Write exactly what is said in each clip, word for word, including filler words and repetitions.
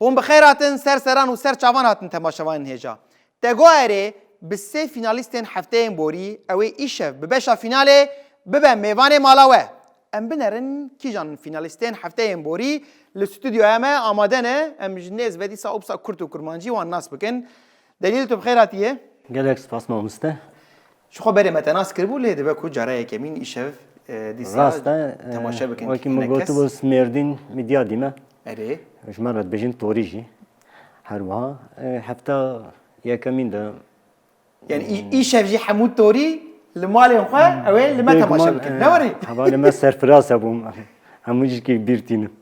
Hûn bi xêr hatin, ser seran û ser çavan hatin temaşevanên hêja. Tegoerê bi sê fînalîstên hefteyên borî, ew ê îşev bi beşa fînalê bibe mêvanê mala we. Em binerin kîjan fînalîstên hefteyên borî li stûdyoya me amade ne, em ji nêz ve dîsa û pisa kurt û kurmancî wan nas bikin. Delîl, tu bi xêr hatiye. Gelek spas mamoste. Ji xwe berê me te nas kiribû, lê dibe ku cara yekemîn îşev, e, dîsa Rast e, e, temaşe bikin wekî min hinek kes. Gotibû, Mêrdîn Midyadî me. Erê. Ji me re dibêjin Torî jî. Her wiha, e, hefta yekemîn de. Yani î-, Hmm. îşev jî hemû Torî li malên xwe, Hmm. ew ê li me Bêguman, temaşe bikin. e, Ne werî? Hevalê me serfiraz hebûm. Hemû jî kî bîr tînim.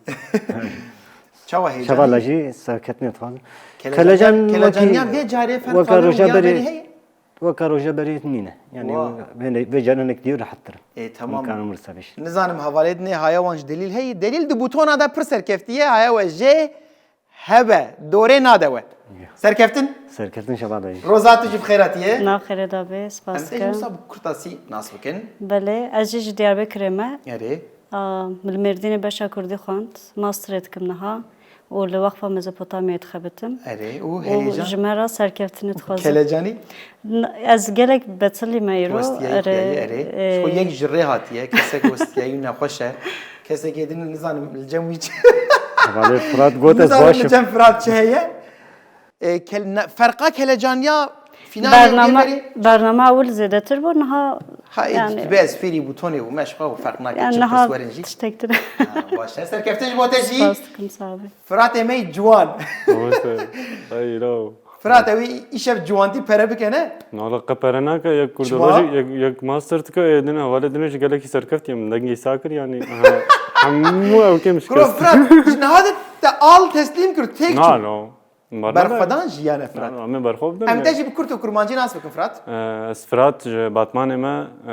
Çawa heyecanî? Şevala jî serketinê dixwazim. Kelecan, Kelecan, Kelecan wekî, ya vê carê ferqa weka me û roja ya berê, berî heye? Weka roja berê nîne. Yani Wa. vê, vê carê hinek dî rehettir. E, tamam. Mimkan umur sebeş. Nizanim hevalê dinê haya wan ji Delîl heye. Delîl di butona de pir serkeftiye, haya we jê hebe, dorê nade we. Ya. Serkeftin? Serkeftin şeva dayî. Roza, tu jî bi xêr hatiye. Na xêrê da be, spas Em te jî dikim. wisa bi kurtasî nas bikin. Belê, ez jî ji Diyarbekirê me. Erê. A, min li Mêrdînê beşa kurdî xwend, masterê dikim niha û li Wexfa Mezopotamyayê dixebitim. Erê, û Û heyecan? ji me re serkeftinê dixwazim. Kelecanî? N-, ez gelek betilî me îro. Westiyayî Erê, tiyayî, erê. e, Ji xwe yek ji rê hatiye, kesek westiyayî û nexweş e. Kesekê din nizanim li cem wî çi. Hevalê Firat got ez Nizanim baş li im. cem Firat çi heye. E, kel-, ne-, ferqa kelecaniya finalê Bername, Êmerê? bername ewil zêdetir bû, niha Ha, ê, yani, dibe ez fêrî bûtonê bûme, ji xwe ferq nake, Yani çi niha pirs werin jî. tiştek tune. Ha, baş e. Serkeftin ji bo te jî. Spas dikim, sağ be. Firatê me yî ciwan. Namaste. Hey, îro. Firat, ew ê îşev ciwantî pere bike, ne? Nala qe pere nake, yek Çima? kurdova jî, yek, yek master dike, ê din hevalê din jî gelekî serkeftiye, min dengê sa kir, yani, aha, hemû ew kêm Kuro şikest. Firat, ji niha de te al teslîm kir, têk Na, çû. no. Berxwedan jî ya ne Firat? Na, no, em ê berxwe bidin Em ya. te jî bi kurt û kurmancî nas bikin Firat. Ee, ez Firat ji Batmanê me, e,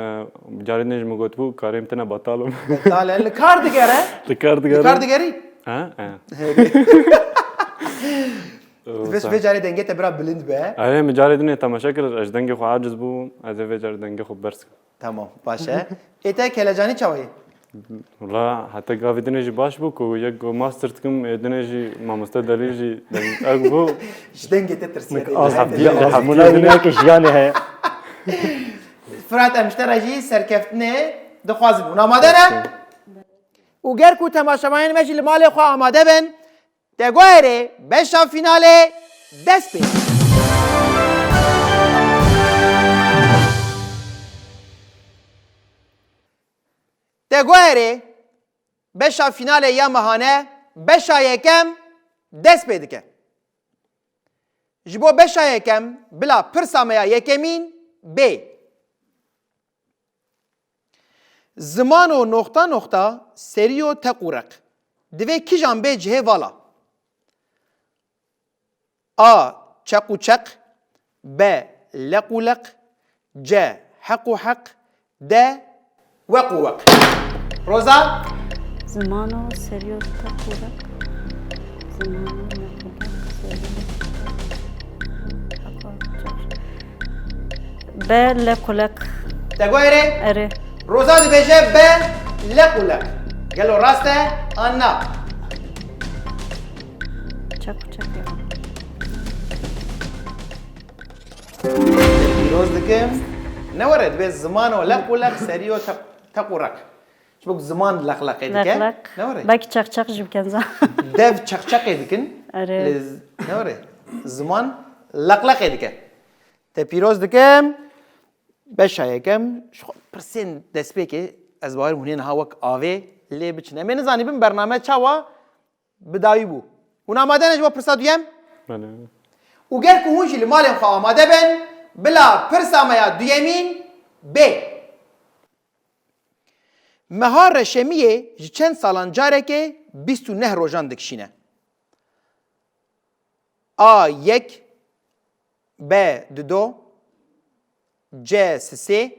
carê din jî min gotibû, karê min tine batal im. Betal e. Li kar digere? Li kar Li digere. kar digerî? Ha? Ha. Hêrî. Divê vê carê dengê te bira bilind be. Erê, min carê dinê temaşe kir, ez ji dengê xwe aciz bûm, ez ê vê carê dengê xwe berz kim. Tamam, baş e. Ê te kelecanî çawa ye? Wala heta gavê dinê jî baş bû ku yek go master dikim, ê dinê jî mamoste Delîl jî deng ew bû. Ji dengê te tirsiye. Nek az-, Hevdî-, azmûna hevdî wî dinê. nake jiyanê heye. Firat, em ji te re jî serkeftinê dixwazin. Hûn amade ne? Û ger ku temaşevanên me jî li malê xwe amade bin, Tegoerê beşa fînalê dest pê. Tegoerê beşa fînalê ya mehane, beşa yekem dest pê dike. Ji bo beşa yekem bila pirsa me ya yekemîn bê. Zimano noxta noxta seriyo teq û req. Divê kijan bê cihê vala? A. Çeq û çeq. B. Leq û leq. C. Heq û heq. D. Weq û weq. Roza? Zimano seriyo teq û req. Zimano leq û leq. Seriyo teq û req. B, leq û leq. Te got erê? Erê. Roza dibêje B, leq û leq. Gelo rast e an na? Çek û çek ya. Pîroz dikim. Ne were, dibê zimano leq û leq, seriyo teq, teq û req. Ji bo ku ziman leqleqê dike. Leqleq. Ne were? Belkî çeqçeq jî bikin za. Dev çeqçeqê dikin. Erê. Lê z-, ne were? Ziman leqleqê dike. Te pîroz dikim. Beşa yekem, ji xwe pirsên destpêkê, ez bawer hûn ê niha wek avê lê biçin. Em ê nizanîbin bername çawa bi dawî bû. Hûn amade ne ji bo pirsa duyem? Belê. Û ger ku hûn jî li malên xwe amade bin, bila pirsa me ya duyemîn bê. Meha Reşemiyê ji çend salan carekê bîst û neh rojan dikişîne? A yek, B dido, C sisê,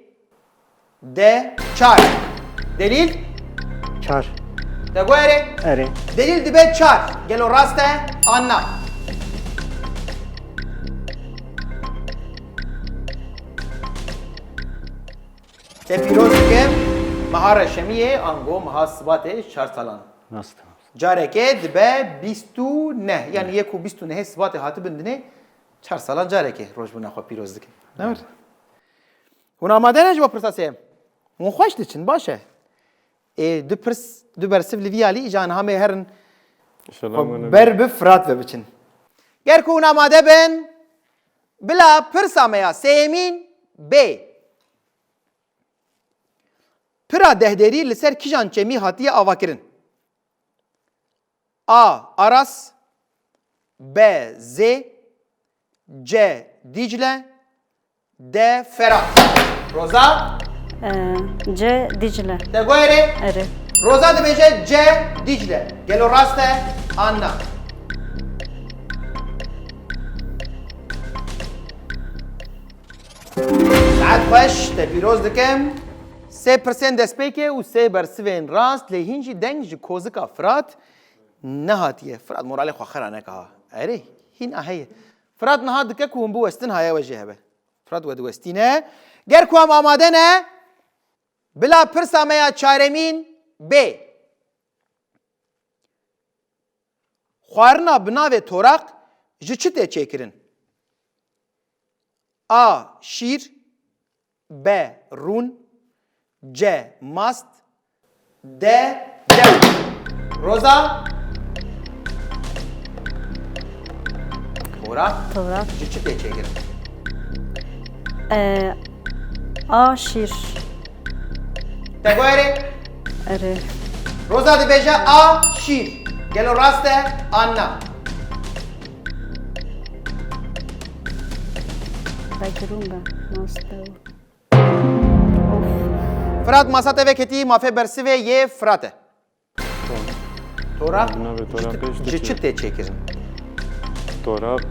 D çar. Delîl? Çar. Te got erê? Erê. Delîl dibe çar. Gelo rast e an na? Te pîroz dikim. Meha Reşemiyê ango meha Sibatê çar salan. Rast e. Carekê dibe bîst û neh. Yanî yek û bîst û nehê Sibatê hatibin dinê, çar salan carekê rojbûna xwe pîroz dikin. Ne were? Hûn amade ne ji bo pirsa sêyem? Hûn xweş diçin, baş e. Ê, du pirs, du bersiv li vî alî, îca niha em ê herin ber bi Firat ve biçin. Ger ku hûn amade bin, bila pirsa me ya sêyemîn bê. Pira dehderî li ser kîjan çemî hatiye avakirin? A. Aras, B. Zê, C. Dîcle, D. Ferat. Roza? Ee, C. Dicle. Te goyerê? Erê. Roza dibêje C. Dicle. Gelo rast e an na? Saet xweş, te pîroz dikim. Sê pirsên destpêkê û sê bersivên rast, lê hîn jî deng ji kozika Firat nehatiye. Firat moralê xwe xira neke ha. Erê, hîn a heye. Firat niha dike ku hûn biwestin, haya we jê hebe. Firat we diwestîne. Ger ku em amade ne, bila pirsa me ya çaremîn bê. Xwarina bi navê toraq ji çi tê çêkirin? A. Şîr, B. Rûn, C. Mast, D. Dew. Roza? Toraq. Toraq. Ji çi tê çêkirin? Ee, A. Şîr. Te goyerê? Erê. Roza dibêje A. Şîr. Gelo rast e an na? Belkî rûn be. Mast e. Of. Firat, masa te veketî, mafê bersivê yê Firat e. Toraq? Navê toraqê ji çi tê çêkirin? Toraq,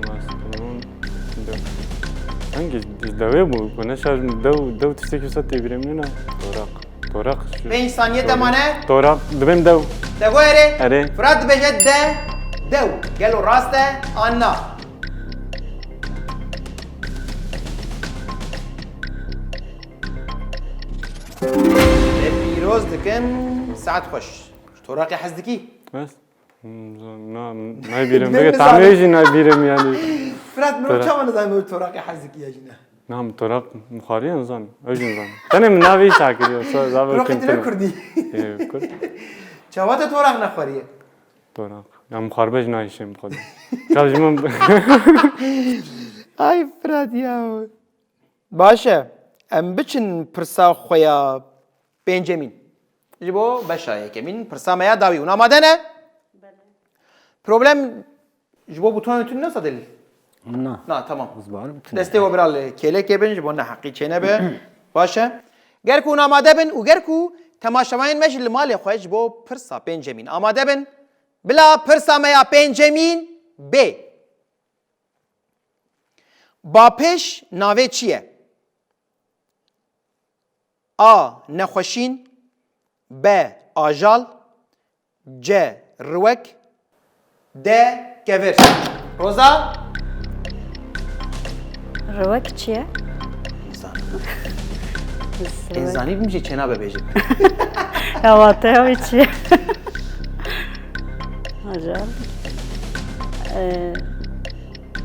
mast, rûn, dew. Hangî ji dewê bû? Ku ne şaş dew, dew tiştekî wisa tê bîrê min e. Toraq. Toraq. Pênc saniye te mane. Toraq, dibêm dew. Te goyerê? Erê. Firat dibêje de, dew. Gelo rast e an na? Te pîroz dikim, saet xweş. Ji toraqê hez dikî? Ez? Hmm, zan-, na, nayê bîrim. Bige tamê jî nayê bîrim yani. Firat, mirov çawa nizanî mirov toraqê hez dikî ya jî ne? Na, min toraq mixwariye nizanim. Ew jî nizanim. Tenê min navê îşa kiriye. Sa-, zava Toraqê tine kurdî. Ê, kurd. Çawa te toraq nexwariye? Toraq. Ya mixwaribe jî nayê şêm xwedî. Çav ji min. Ay Firat ya. Baş e. Em biçin pirsa xwe ya pêncemîn. Ji bo beşa yekemîn pirsa me ya dawî. Hûn amade ne? Belê. Problem ji bo bûtonên tune nasa delîl? Na. Na, tamam. Ez bawer bi tune. Destê we bira li kêlekê bin, ji bo neheqî çênebe. Baş e. Ger ku hûn amade bin û ger ku temaşevanên me jî li malê xwe ji bo pirsa pêncemîn amade bin, bila pirsa me ya pêncemîn bê. Bapêş navê çi ye? A. Nexweşîn, B. Ajal, C. Riwek, D. Kevir. Roza? Riwek çi ye? Nizanim. Ê zanîbim jî çênabe bêjim. Ya wateya wî çi ye? Ajal. Ee,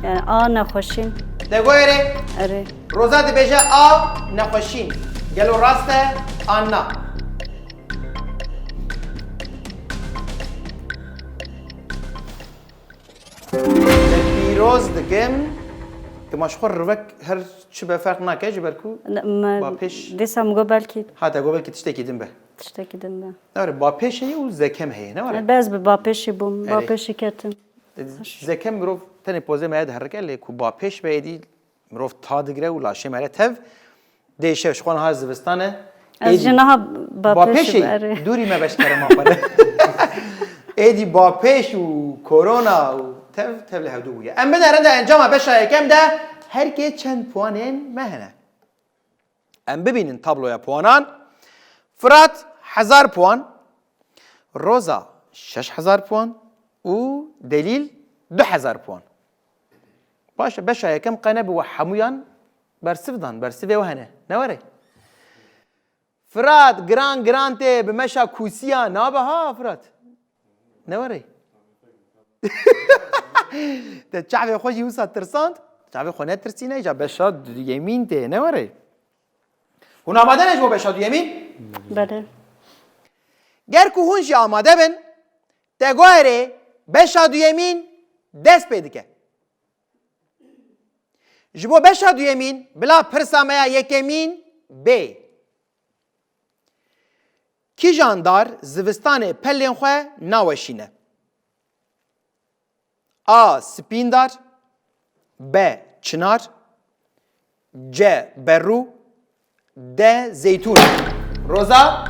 yani A nexweşîn. Te goyerê? Erê. Roza dibêje A nexweşîn. Gelo rast e an na? Te pîroz dikim. Dima ji xwe rivek her çi be ferq nake ji ber ku Ne, me bapêş dîsa min got belkî ha te got belkî tiştekî din be. Tiştekî din be. Ne were bapêş heye û zekem heye ne were? Bes bi bapêşî bûm. Erê. Bapêşî ketim. Zekem mirov tenê pozê me ye diherike lê ku bapêş be êdî mirov ta digire û laşê me re tev dêşe ji xwe niha zivistan e. Ez jî niha bapêşî bapêşî be, erê. Dûrî me beş kerema xwe re. Êdî bapêş û korona û tev, tev li hevdû bûye. Em binerin de encama beşa yekem de her kê çend puanên me hene. Em bibînin tabloya puanan. Firat hezar puan, Roza şeş hezar puan û Delîl du hezar puan. Baş e, beşa yekem qe nebi we hemûyan bersiv dan, bersivê we hene. Ne were? Firat, giran giran tê, bi meşa kûsiya nabe ha, Firat. Ne were? Te çavê xwe jî wisa tirsand? Çavê xwe netirsîne, îca beşa duyemîn tê, ne were? Hûn amade ne ji bo beşa duyemîn? Belê. Ger ku hûn jî amade bin, te guherê beşa duyemîn dest pê dike. Ji bo beşa duyemîn, bila pirsa me ya yekemîn bê. Kîjan dar zivistanê pelên xwe naweşîne? A. Spîndar. B. Çinar. C. Berû. D. Zeytûn. Roza.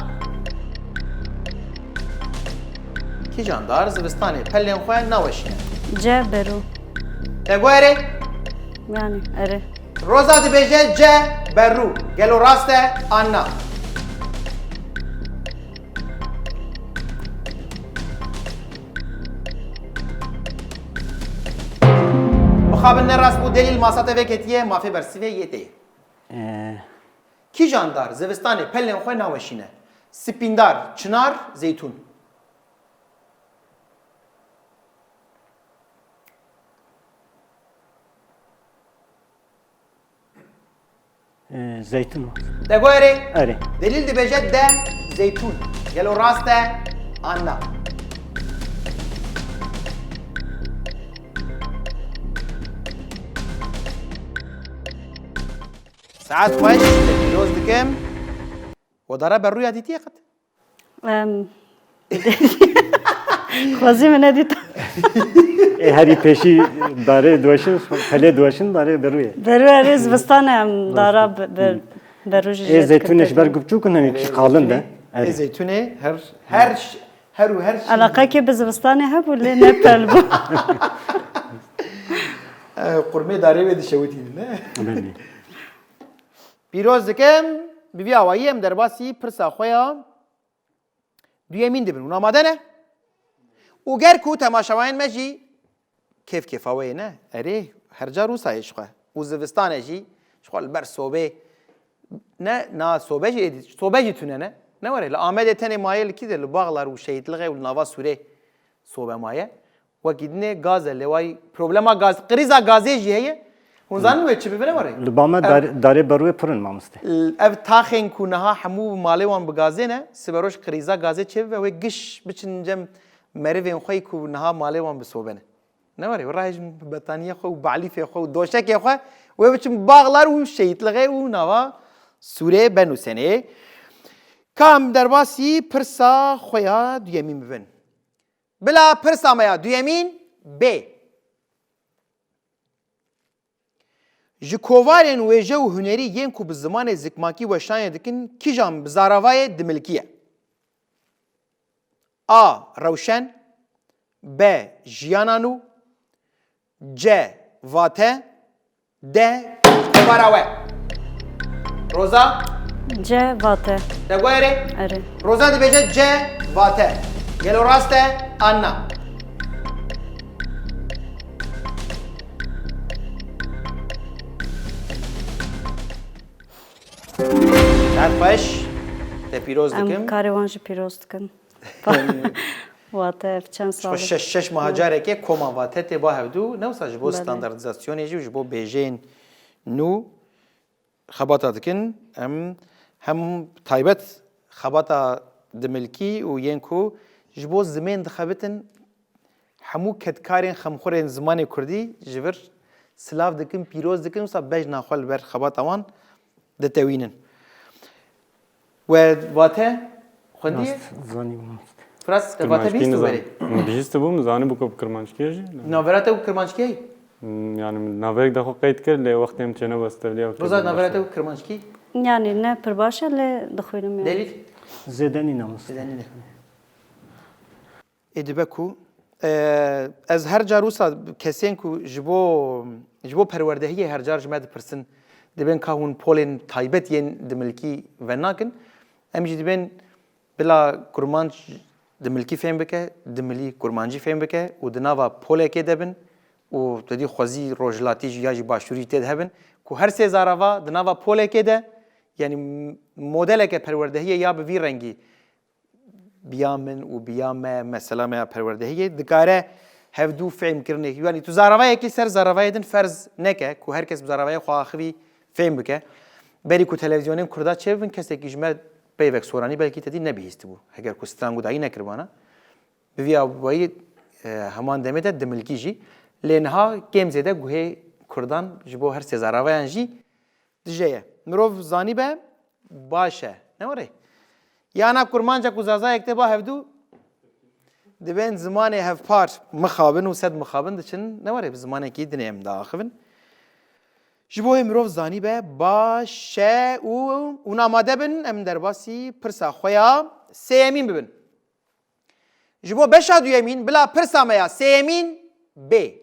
Kîjan dar zivistanê pelên xwe naweşîne? C. Berû. Te guherê? Yani, erê. Roza dibêje C. Berû. Gelo rast e an na? Mixabin ne rast bû, delîl masa te veketiye, mafê bersivê yê tê. Ee. Kîjan dar zivistanê pelên xwe naweşîne? Spîndar, çinar, zeytûn. Ee, zeytûn. Te guherê? Erê. Delîl dibêje D. Zeytûn. Gelo rast e an na? Saet xweş, te pîroz dikim. We dara berûya dîtiye qet? Em, xwezî min nedît. Ê herî pêşî darê diweşin, pelê diweşin, darê berû ye. Berû erê zivistan e, em dara be-, be-, berû jî Ê jê zeytûnê dikin ji ber tevî. Guv çûk in, hemî Ê pişt qalin de. Zeytûnê, Erê. Ê zeytûnê her, her ş-, her û her şî. Eleqekê bi zivistanê hebû, lê ne pel bû. Ê, qurmê darê wê dişewitînin, ne? Belê. Pîroz dikim, bi vî awayî em derbasî pirsa xwe ya duyemîn dibin. Hûn amade ne? Û ger ku temaşevanên me jî kêf kêfa we ye ne? Erê, her car wisa ye ji xwe. Û zivistane jî ji xwe li ber sobê ne, na sobe jî êdî, sobe jî tune ne? Ne were, li Amedê tenê maye li kî de, li Baxlar û Şehîtlixê û li nava Sûrê sobe maye. Wekî dinê gaz e, lê way problema gaz, krîza gazê jî heye. Hûn zanin wê çi bibe, ne were? Li ba me Ev dar-, darê berûyê pir in, mamoste. Ev taxên ku niha hemû malê wan bi gazê ne, siberoj krîza gazê çêbibe, wê giş biçin cem merivên xwe ku niha malê wan bi sobe ne. Ne were, wê rahêjin bi betaniyê xwe û balîfê xwe û doşekê xwe, wê biçin Baxlar û Şehîtlixê û nava Sûrê benûsenê. Ka em derbasî pirsa xwe ya duyemîn bibin. Bila pirsa me ya duyemîn bê. Ji kovarên wêje û hunerî yên ku bi zimanê zikmakî weşanê dikin, kîjan bi zaravayê dimilkiye? A. Rewşen. B. Jiyana nû. C. Vate. D. Kovara we. Roza? C. Vate. Te guherê? Erê. Roza dibêje C. Vate. Gelo rast e an na? Saet xweş. Te pîroz Em dikim. Karê wan jî pîroz dikin. Vate ev çend Ji xwe sal e. şeş, şeş meha carekê koma Vate tê ba hevdû, ne wisa ji bo Belê. standardizasyonê jî û ji bo bêjeyên nû xebata dikin. Em hem taybet xebata dimilkî û yên ku ji bo zimên dixebitin, hemû kedkarên xemxurên zimanê kurdî ji vir silav dikin, pîroz dikin, wisa bejna xwe li ber xebata wan ditewînin. We Vate xwendiye? Rast, zanî bû. Firas, te Vate Kirmanckî bihîst û nizan-, berê? Bihîst bû, min zanî bû ku bi Kirmanckî jî. Navera te û Kirmanckî ye? Hmm, yani min naverek de xwe qeyd kir, lê wextê min çênebast tevliya Roza, navera te û Kirmanckî? Yani ne pir baş e, lê dixwînim yani. Delîl? Zêde nîne, mamoste. Zêde nîne. Ê dibe ku, e, ez her car wisa kesên ku ji bo, ji bo perwerdehiyê her car ji me dipirsin, dibên ka hûn polên taybet yên dimilkî venakin, em jî dibên bila kurmanc dimilkî fêm bike, dimilî kurmancî fêm bike û di nava polekê de bin û te dî xwezî rojhilatî jî ya jî başûrî tê de hebin ku her sê zarava di nava polekê de, yanî modeleke perwerdehiyê ya bi vî rengî biya min û biya me, mesela me ya perwerdehiyê, dikare hevdû fehmkirinê, yanî tu zaravayekî ser zaravayê din ferz neke, ku her kes bi zaravayê xwe axivî fêm bike. Berî ku televîzyonên Kurda çêbibin, kesekî ji me peyvek soranî belkî te dî nebihîstibû, heger ku strango dayî nekiribana. Bi vî awayî, e, heman demê de dimilkî jî. Lê niha kêm zêde guhê Kurdan ji bo her sê zaravayan jî dije ye. Mirov zanîbe, baş e. Ne were? Yana kurmanca ku zazayek tê ba hevdû, dibên zimanê hevpar mixabin û sed mixabin diçin, ne were, bi zimanekî dinê em diaxivin. Ji bo hê mirov zanîbe, baş e û hûn amade bin, em derbasî pirsa xwe ya sêyemîn bibin. Ji bo beşa duyemîn, bila pirsa me ya sêyemîn bê.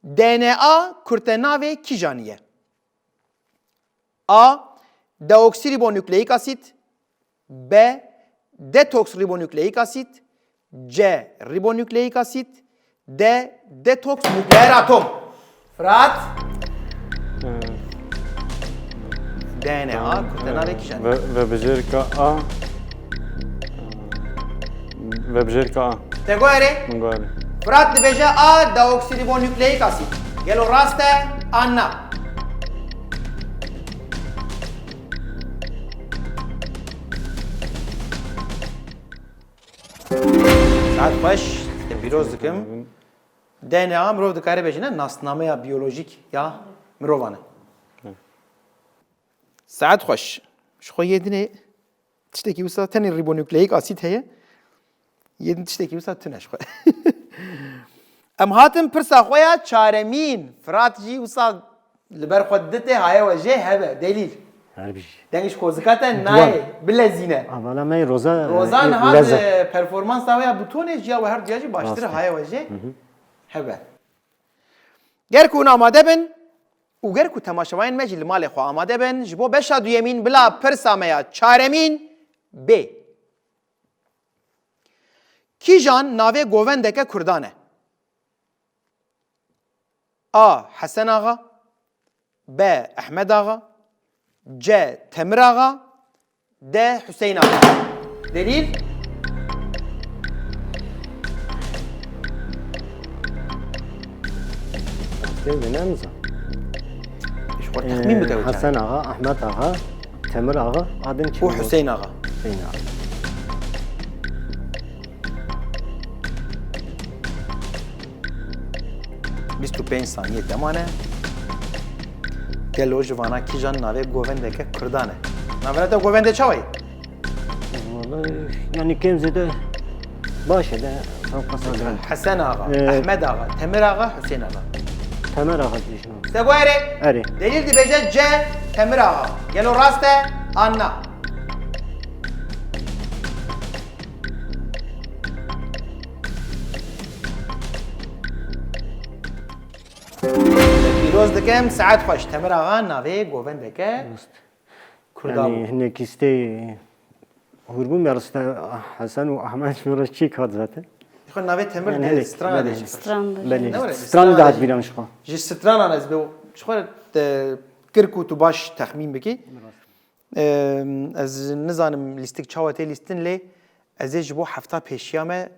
D N A kurtenavê kîjan ye? A. Deoksîrîbonukleîk asîd. B. Detoks rîbonukleîk asîd. C. Rîbonukleîk asîd. D. Detoks nukleer atom. Fırat. D N A kurtenavê kîjan? Ve, vebijêrka A. Vebijêrka A. Te guherê? Min guherê. Fırat dibêje A deoksîrîbonukleîk asîd. Gelo rast e an na? Saet xweş, te pîroz dikim. D N A mirov dikare bêje ne nasnameya biyolojîk ya mirovan e. Hı. Saet xweş. Ji xwe yê dinê tiştekî wisa tenê rîbonukleîk asîd heye. Yê din tiştekî wisa tune ji xwe. Em hatin pirsa xwe ya çaremîn. Firat jî wisa li ber xwe dite haye we jê hebe. Delîl. Her bijî. Deng ji kozika te nayê. Bilezîne. Avala me Roza, Roza e, niha leze. Performansa we ya bi tonê jiya we her duya jî baştir haye we jê. Hebe. Ger ku hûn amade bin û ger ku temaşevanên me jî li malê xwe amade bin, ji bo beşa duyemîn bila pirsa me ya çaremîn bê. Kîjan navê govendeke Kurdan e? A. Hesen Axa. B. Ehmed Axa. C. Temir Axa. D. Hüseyin Axa. Delîl? Rastê de ne nizam. Ji xwe texmîn bike. Ee, Hesen Axa, Ahmet Axa, Temir Axa, adin kim? Û Hüseyin Axa. Hüseyin Axa. Bîst û pênc saniye te mane. Gelo ji vana kîjan navê govendeke Kurdan e? Navera te govendê çawa ye? Vallahi, yani kêm zêde baş e de, ew qasa de. Hesen Axa, Ee, Ehmed Axa, Temir Axa, Hüseyin Axa. Temir Axa dibêjin. Te guherê? Erê. Delîl dibêje C, Temir Axa. Gelo rast e an na? Pîroz dikim, saet xweş. Temir Axa navê govendeke Rast. Kurda bû. Yani hinek lîsteyê hûr bûm ya, riste Hesen û Ahmet ji min re çî kat zaten. Xwe navê Temir Yani de hinek, strana belê. De çi? Stran de. Belê. Ne were? Stran de hat bîra min ji xwe. Ji stranan ez bê ji xwe te kir ku tu baş texmîn bikî. Rast. Em, ez nizanim lîstik çawa tê lîstin, lê ez ê ji bo hefta pêşiya me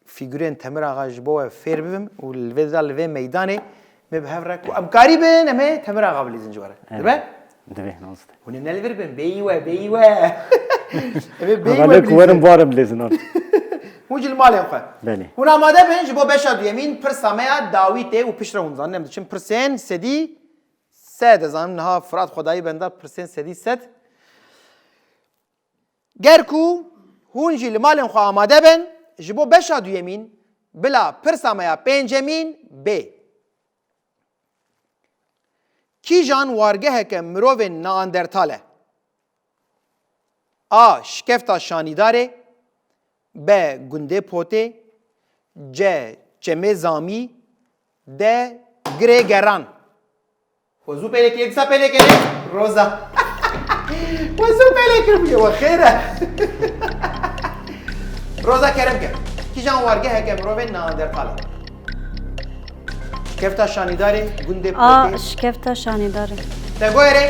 fîgurên Temir Axa ji bo we fêr bibim û li vê de, li vê meydanê me bi hev re ku em karî bin, em ê Temir Axa bilîzin ji we re. Evet. Dibe? Divê, nas de. Hûn ê ne li vir bin, bêyî we, bêyî we. Em ê bêyî we bilîzin. Werin, barim bilîzin artık. Hûn jî li malên xwe. Belê. Hûn amade bin ji bo beşa duyemîn, pirsa me ya dawî tê û piştre hûn zanin em diçin pirsên sedî sed, ez zanim niha Firat xwedayî benda pirsên sedî sed. Ger ku hûn jî li malên xwe amade bin, ji bo beşa duyemîn, bila pirsa me ya pêncemîn bê. Kîjan wargeheke mirovên Neandertal e? A. Şikefta Şanîdarê. B. Gundê Potê. C. Çemê Zamî. D. Girê Geran. Xwe zû pêlê kirê, dîsa pêlê kirê. Roza. Xwe zû pêlê kiribûye, we xêr e. Roza, kerem ke. Kîjan wargeheke mirovên Neandertal e? Şikefta Şanîdarê, Gundê Potê. A. Şikefta Şanîdarê. Te guherê?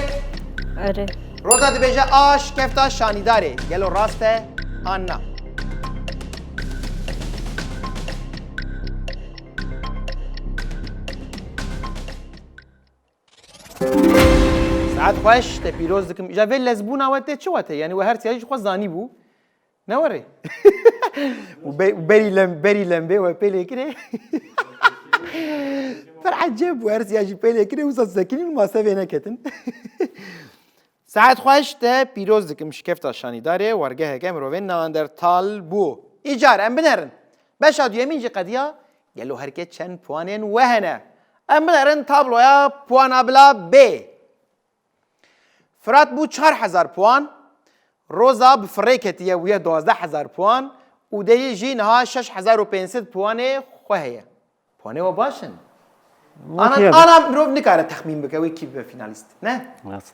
Erê. Roza dibêje A. Şikefta Şanîdarê. Gelo rast e? Anna. Saet xweş, te pîroz dikim. Îja vê lezbûna we tê çi wate? Yanî we her siyajî xwe zanî bû. Ne were? Û be-, û berî lem-, berî lembê we pê lê kirê. Pir ecêb bû, her siyajî pê lê kirê, wisa sekinîn û mase vê neketin. Saet xweş, te pîroz dikim şikefta şanîdarê, wergeheke mirovên neandertal bû. Îcar em binerin. Beşa duyemîn jî qediya, gelo herkê çend puanên we hene? Em binerin tabloya puana bila B. Firat bû çar hezar puan, Roza bi firê ketiye, bûye duwazdeh hezar puan û Delîl jî niha şeş hezar û pênc sed puanê xwe heye. Puanê we baş in. Ana, Wekî ana mirov nikare texmîn bike wê kî bibe fînalîst. Ne? Rast.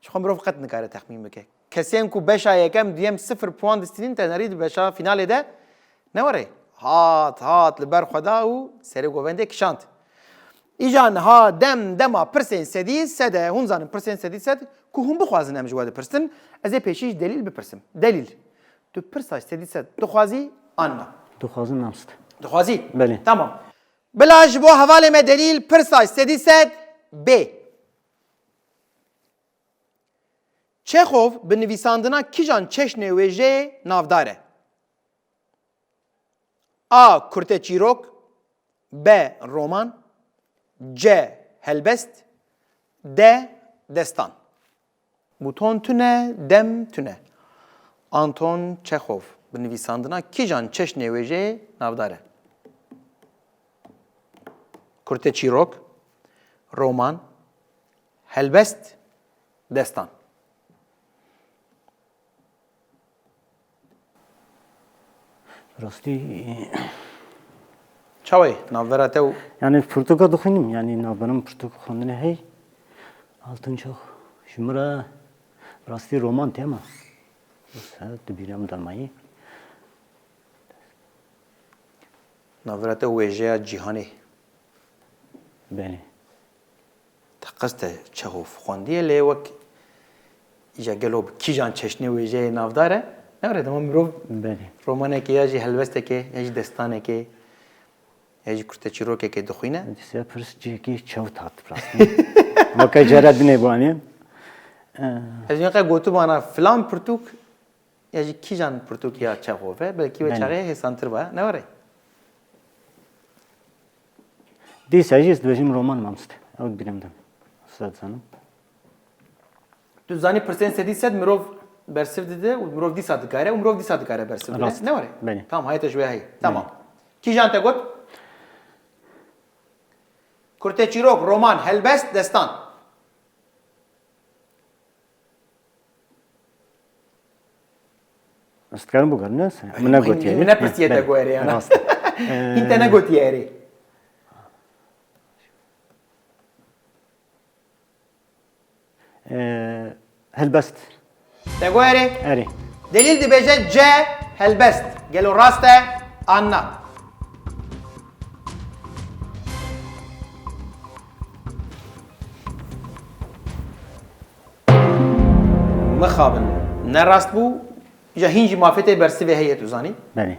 Ji xwe mirov qet nikare texmîn bike. Kesên ku beşa yekem, duyem sifir puan distînin, tenerî di beşa fînalê de ne were. Hat, hat li ber xwe da û serê govendê kişand. Îja niha dem dema pirsên sedî sed e. Hûn zanin pirsên sedî sed ku hûn bixwazin em ji we dipirsin. Ez ê pêşî ji Delîl bipirsim. Delîl, tu pirsa sedî sed dixwazî an na? Dixwazim, mamoste. Dixwazî? Belê. Tamam. Bila ji bo hevalê me Delîl pirsa sedî sed bê. Çexov bi nivîsandina kîjan çeşnê wêjeyê navdar e? A. Kurteçîrok. B. Roman. C. Helbest. D. Destan. Bûton tune, dem tune. Anton Çexov bi nivîsandina kîjan çeşnê wêjeyê navdar e? Kurteçîrok, roman, helbest, destan. Rastî, Çawa ye navbera te û yanî pirtûka dixwînim, yanî navbera min pirtûk xwendinê hey. Altın Çağ. Ji min re rastî roman tê, ama wisa di bîra min de mayî. Navbera te wêjeya cîhanê. Belê. Te qas te Çexov xwendiye, lê wek îja gelo bi kîjan çeşnê wêjeyê navdar e? Ne were, dema mirov Belê. romanekê ya jî helbestekê ya jî destanekê ya jî kurteçîrokekê dixwîne. Dîsa pirs cihekî çewt hat rastî. Weke cara dinê banê. Ez wê qe gotibana filan pirtûk ya jî kîjan pirtûk ya Çexov e, belkî wê Belê. çaxê hêsantir ba, ne were? Dîsa jî ez dibêjim roman, mamoste. Ew dibînim de. Wisa dizanim. Tu zanî pirsên sedî sed mirov bersiv dide û mirov dîsa dikare û mirov dîsa dikare bersiv bide. Rast. Ne were? Belê. Tamam, hayete ji wê heye. Tamam. Belê. Kîjan te got? Kurteçîrok, roman, helbest, destan. Ez dikarim bigorim, ne? Min negotiye. Min nepirsî te goyerê, yana. Rast. Hîn te negotiye erê. Ee, helbest. Te goyerê? Erê. Delîl dibêje C, helbest. Gelo rast e an na? Mixabin, ne rast bû. Ya hîn jî mafê te bersivê heye, tu zanî? Belê.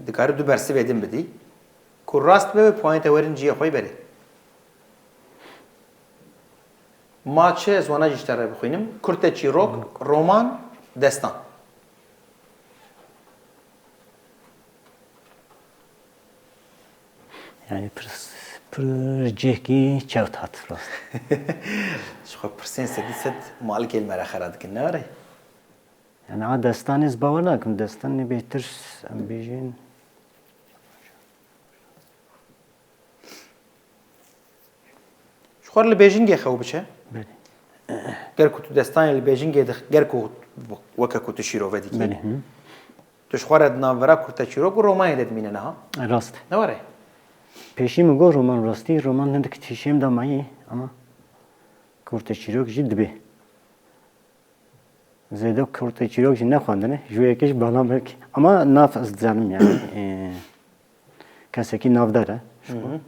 Dikare du bersivê din bidî. Ku rast be, puanê te werin cihê xwe yî berê. Ma çi, ez wana jî ji te re bixwînim. Kurteçîrok, roman, destan. Yani pir, pir cihkî çewt hat rast. Ji xwe pirsên sedî sed malikê li me re xera dikin, ne were? Yani a destanê ez bawer nakim, destanê bêtir em bêjin. Ji xwe li bêjingê xew biçe. Belê. Ger ku tu destanê li bêjingê dix-, ger ku weke ku tu şîrove dikî. Belê, hı. Tu ji xwe re di navbera kurteçîrok û romanê de dimîne niha. Rast. Ne were? Pêşî min got roman rastî, roman hindik tîşêm de mayî, ama kurteçîrok jî dibe. Zêde kurteçîrok jî nexwendine, ji wê yekê jî bala belkî. Ama nav ez dizanim yani. E, kesekî navdar e. Hı hı.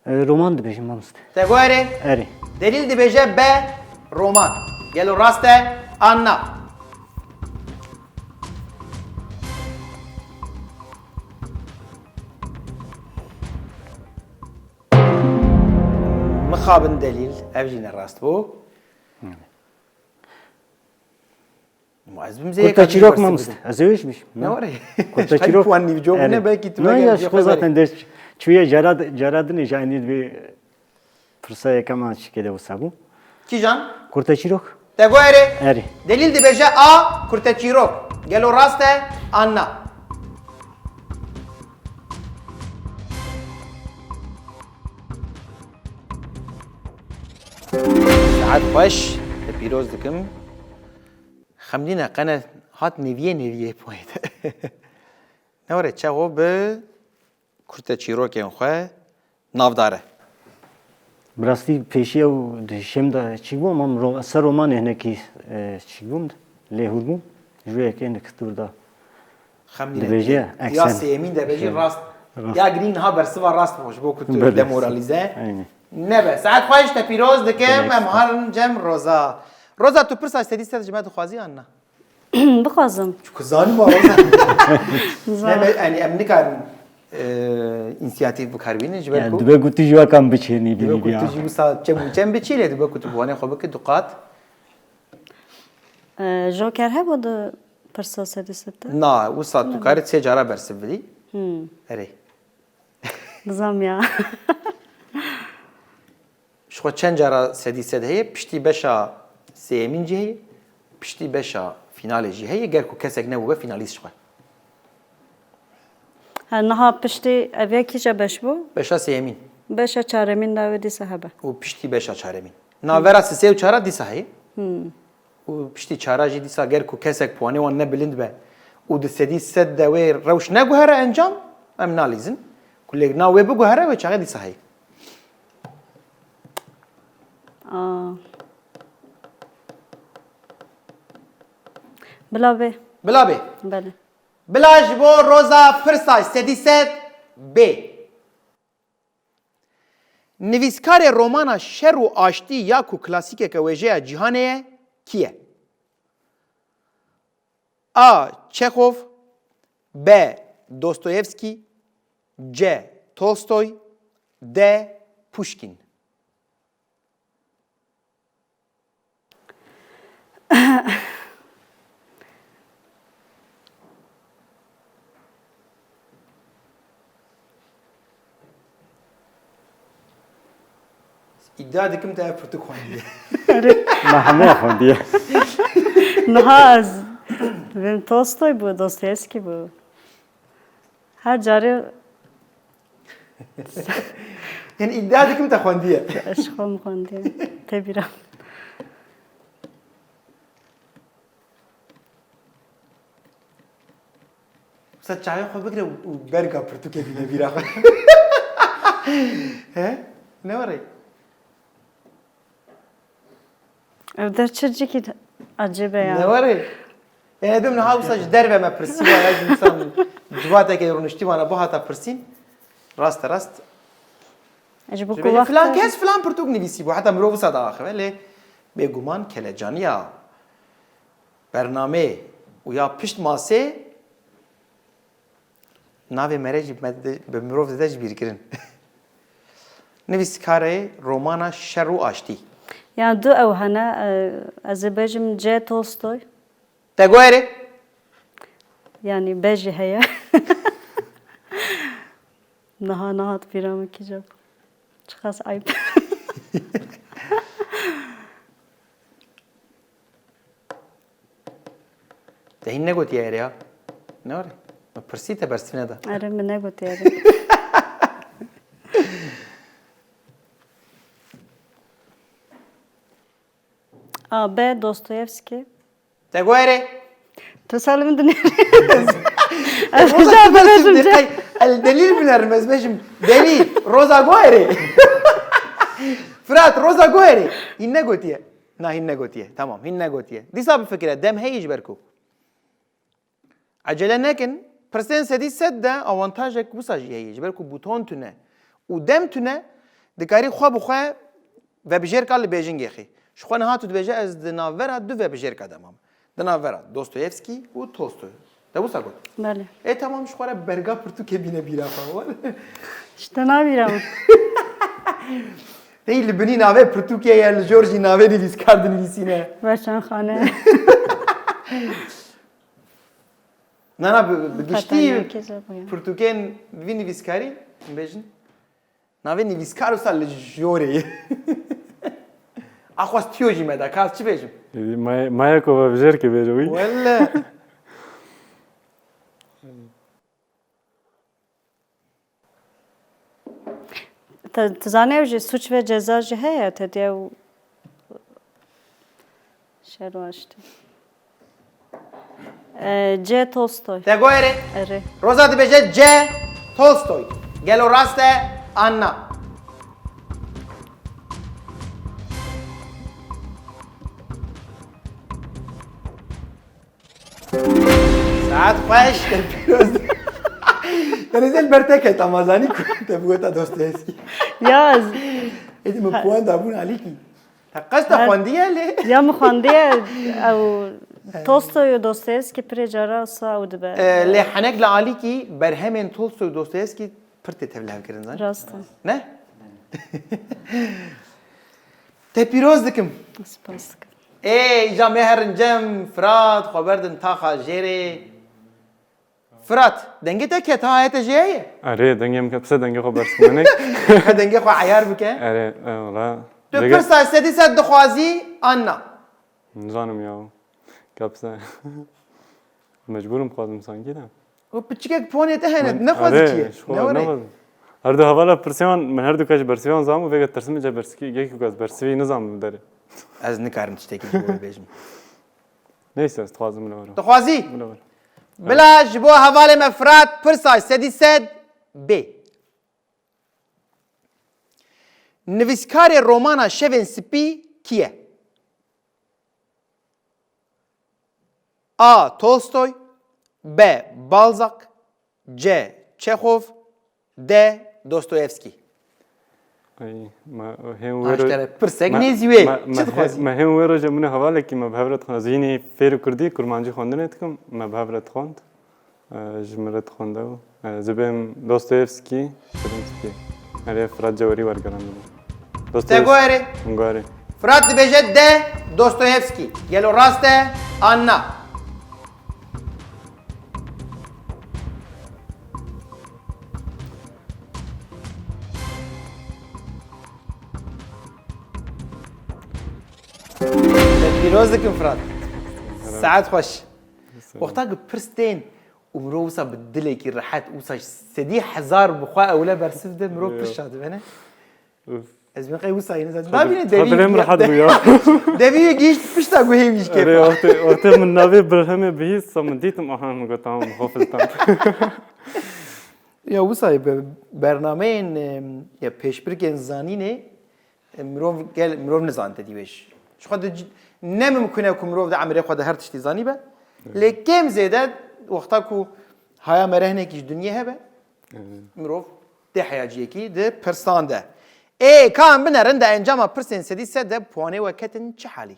E, roman dibêjim, mamoste. Te got erê? Erê. Delîl dibêje B, roman. Gelo rast e Anna. Mixabin delîl, ev jî ne rast bû. Ma ez bim zê Kurta yeka çîrok bî mamoste. Ez ê wêş bî. Ne were? Kurta çîrok. Puan nîvco bûne, belkî tu ne ya, ji xwe zaten ders çûye cara, cara dinê ji aynî bir pirsa yekema şikê de wisa bû. Kîjan? Kurta çîrok. Te go erê. Erê. Delîl dibêje A, kurte çîrok. Gelo rast e, an na? Saet xweş, te pîroz dikim. Xemdîne qene hat nêviyê nêviyê poyê de. Ne were çaxo bi kurte çîrokên xwe navdar e. Bi rastî pêşî ew di şêm de çî bû, ama ro-, ser romanê hinekî, e, çî bûm, lê hûr bûm. Ji wê yekê hinek tu da Xemdîne dibêje, ya eksen. Sêyemîn de bêjî rast. Rast. Ya girîn ha bersiva rast bû, ji bo ku tu Belê. Demoralize. Aynen. Nebe. Saet xweş te pîroz dikim, Belê. Em harin cem Roza. Roza, tu pirsa sedî sed ji me dixwazî an na? Bixwazim. Çiku zanî ma Roza. Zan. Ne, me, yani em nikarin, e, inisiyatif bikar bînin, ji ber Yani ku dibe ku tu ji we kam biçênî dibe bînî ku bîya. Tu ji wisa çem û çem biçî lê dibe ku tu bi wanê xwe bikî du qat. E, joker hebû di pirsa sedî sed de? Na, wisa tu karî sê cara bersiv bidî. Hmm. Erê. Dizam ya. Ji xwe çend cara sedî sed heye, piştî beşa sêyemîn jî heye, piştî beşa fînalê jî heye, ger ku kesek nebûbe fînalîst ji xwe. Ha, niha piştî ev ya kîja beş bû? Beşa sêyemîn. Beşa çaremîn de wê dîsa hebe. Û piştî beşa çaremîn. Navbera sisê û çara dîsa heye. Hmm. Û piştî çara jî dîsa ger ku kesek puanê wan ne bilind be û di sedî sed de wê rewş neguhere encam, em nalîzin. Ku lê na wê biguhere, wê çaxê dîsa heye. Aa. Bila bê. Bila bê. Belê. Bila ji bo Roza pirsa sedî sed bê. Nivîskarê romana Şer û Aştî ya ku klasîkeke wêjeya cîhanê ye, kî ye? A. Çexov, B. Dostoyevskî, C. Tolstoy, D. Puşkîn. Îdia dikim te ev pirtûk xwendiye. Me hemû xwendiye. Niha ez vim Tolstoy bû, Dostoyevskî bû. Her carê Yani îdia dikim te xwendiye. Ez ji xwe min xwendiye. Tê bîra. Wisa çavê xwe bigire û, û berga pirtûkê bîne bîra xwe. He? Ne were? Ev der çi cîkî ecêb e ya. Ne were? Ê, bim niha wisa ji derve me pirsî, ya ji insan civateke rûniştî wana bihata pirsîn. Raste rast. Ji bo Ji ku bêjî wext filan kes filan pirtûk nivîsî bû. Heta mirov wisa diaxive, lê bêguman kelecaniya bernameyê û ya pişt masê navê mere jî me de, bi mirov dide ji bîrkirin. Nivîskarê romana Şer û Aştî. Ya du ew hene, e, ez ê bêjim C. Tolstoy. Te got erê? Yanî B jî heye. Niha nehat bîra min kîja bû. Çiqas eyb. Te hîn negotiye erê ya? Ne were? Me pirsî te bersiv neda. Erê, min negotiye erê. A, B, Dostoyevskî. Te got erê? Tu salê min dinêrî. Ez Roza, hêja tu bibêjim, bibêjim, qey, el delîl binerim, ez bêjim, delîl, Roza got erê. Firat, Roza got erê. Hîn negotiye. Na, hîn negotiye. Tamam, hîn negotiye. Dîsa bifikire, dem heye ji ber ku. Ecele nekin, pirsên sedî sed de awantajek wisa jî heye, ji ber ku bûton tune û dem tune, dikarî xwe bi xwe vebijêrka li bêjingê xî. Ji xwe niha tu dibêje ez di navbera du vebijêrka de mam. Di navbera Dostoyevskî û Tolstoy. Te wisa got? Belê. Ê temam, ji xwe re berga pirtûkê bîne bîra xwe. Ji te nabîra min. Tey li binî navê pirtûkê ye, li jor jî navê nivîskar dinivîsîne. Veşanxane. Na na, bi, bi giştî pirtûkên vî nivîskarî, em bêjin, navê nivîskar wisa li jorê ye. Axwaz tiyo jî me da, ka ez çi bêjim? Êdî Maya-, Mayakova bijêr ki bêje wî. Welle. Te, tu zanî ew jî suç ve ceza jî heye, te diye ew şer waşt. E, C. Tolstoy. Te got erê? Erê. Roza dibêje C. Tolstoy. Gelo rast e an na? Saet xweş, te pîroz. Te nêzel ber te ket ama zanî ku te bigota Dostoyevskî. Ya ez Êdî min puan dabûn alîkî. Te qesta xwendiye lê. Ya min xwendiye ew Tolstoy û Dostoyevskî pirê cara sa ew dibe. E, lê henek li alîkî berhemên Tolstoy û Dostoyevskî pir tê tevlihevkirin, zanî? Rast e. Ne? Te pîroz dikim. Spas dikim. Ê, îja me herin cem, Firat, xwe berdin taxa jêrê. Firat, dengê te ket ha, hete jê heye? Erê, dengê min ket, pise dengê xwe bersimenek. Ka dengê xwe eyar bike. Erê, e, wala. Tu pirsa sedî sed dixwazî, an na? Nizanim ya. Ka pise. Mecbûr im bixwazim sankî de. Û piçikek ponê te hene, nexwazî çi ye? Ne were? Her du hevala pirsê wan, min her du ka ji bersivê wan zam û vêga tirsim ca bersikî, gek ku ez bersivî nizam bi derê. Ez nikarim tiştekî ji bo bêjim. Neyse, ez dixwazim min were. Dixwazî? Min were. Bila ji bo hevalê me Firat pirsa sedî sed bê. Nivîskarê romana Şevên Spî kî ye? A. Tolstoy, B. Balzac, C. Çexov, D. Dostoyevskî. Ay, me hên wêro... Aştere pirsek nêzî wê. Çi dixwazî? Me hên wê roje min û hevalekî me bi hev re dixwend. Ez hînî fêrî kurdî, kurmancî xwendinê dikim, me bi hev re dixwend. E, ji min re dixwend ew. E, ez ê bêm Dostoyevskî, Dostoyevskî. Erê, Firat Cewerî wergerandibû. Te got erê? Min got erê. Firat dibêje D. Dostoyevskî. Gelo rast e an na? Te pîroz dikim Firat. Saet xweş. Wexta ku pirs tên û mirov wisa bi dilekî rehet, wisa sedî hezar bi xwe ewle bersiv de, mirov pirs şa dibe, ne? Uf. Ez bin qey wisa yine zaten. Nabîne devî. Dilê min rehet bû ya. Devî gihîşt pişta guhê wî ji kêfa. Erê, wextê, wextê min navê berhemê bihîst, sa min dîtim, aha, min got, tamam, xwe filtan. Ya wisa ye, be-, bernameyên, em, ya pêşbirkên zanînê, em, mirov gel, mirov nizan te dî wê ji. Ji xwe de c-, ne mimkun e ku mirov di emirê xwe de her tiştî zanî be. Lê kêm zêde wexta ku haya me re hinekî ji dinyê hebe, mirov tê heyaciyekî di pirsan de. Ê, ka em binerin, di encama pirsên sedî sed de puanê we ketin çi halî?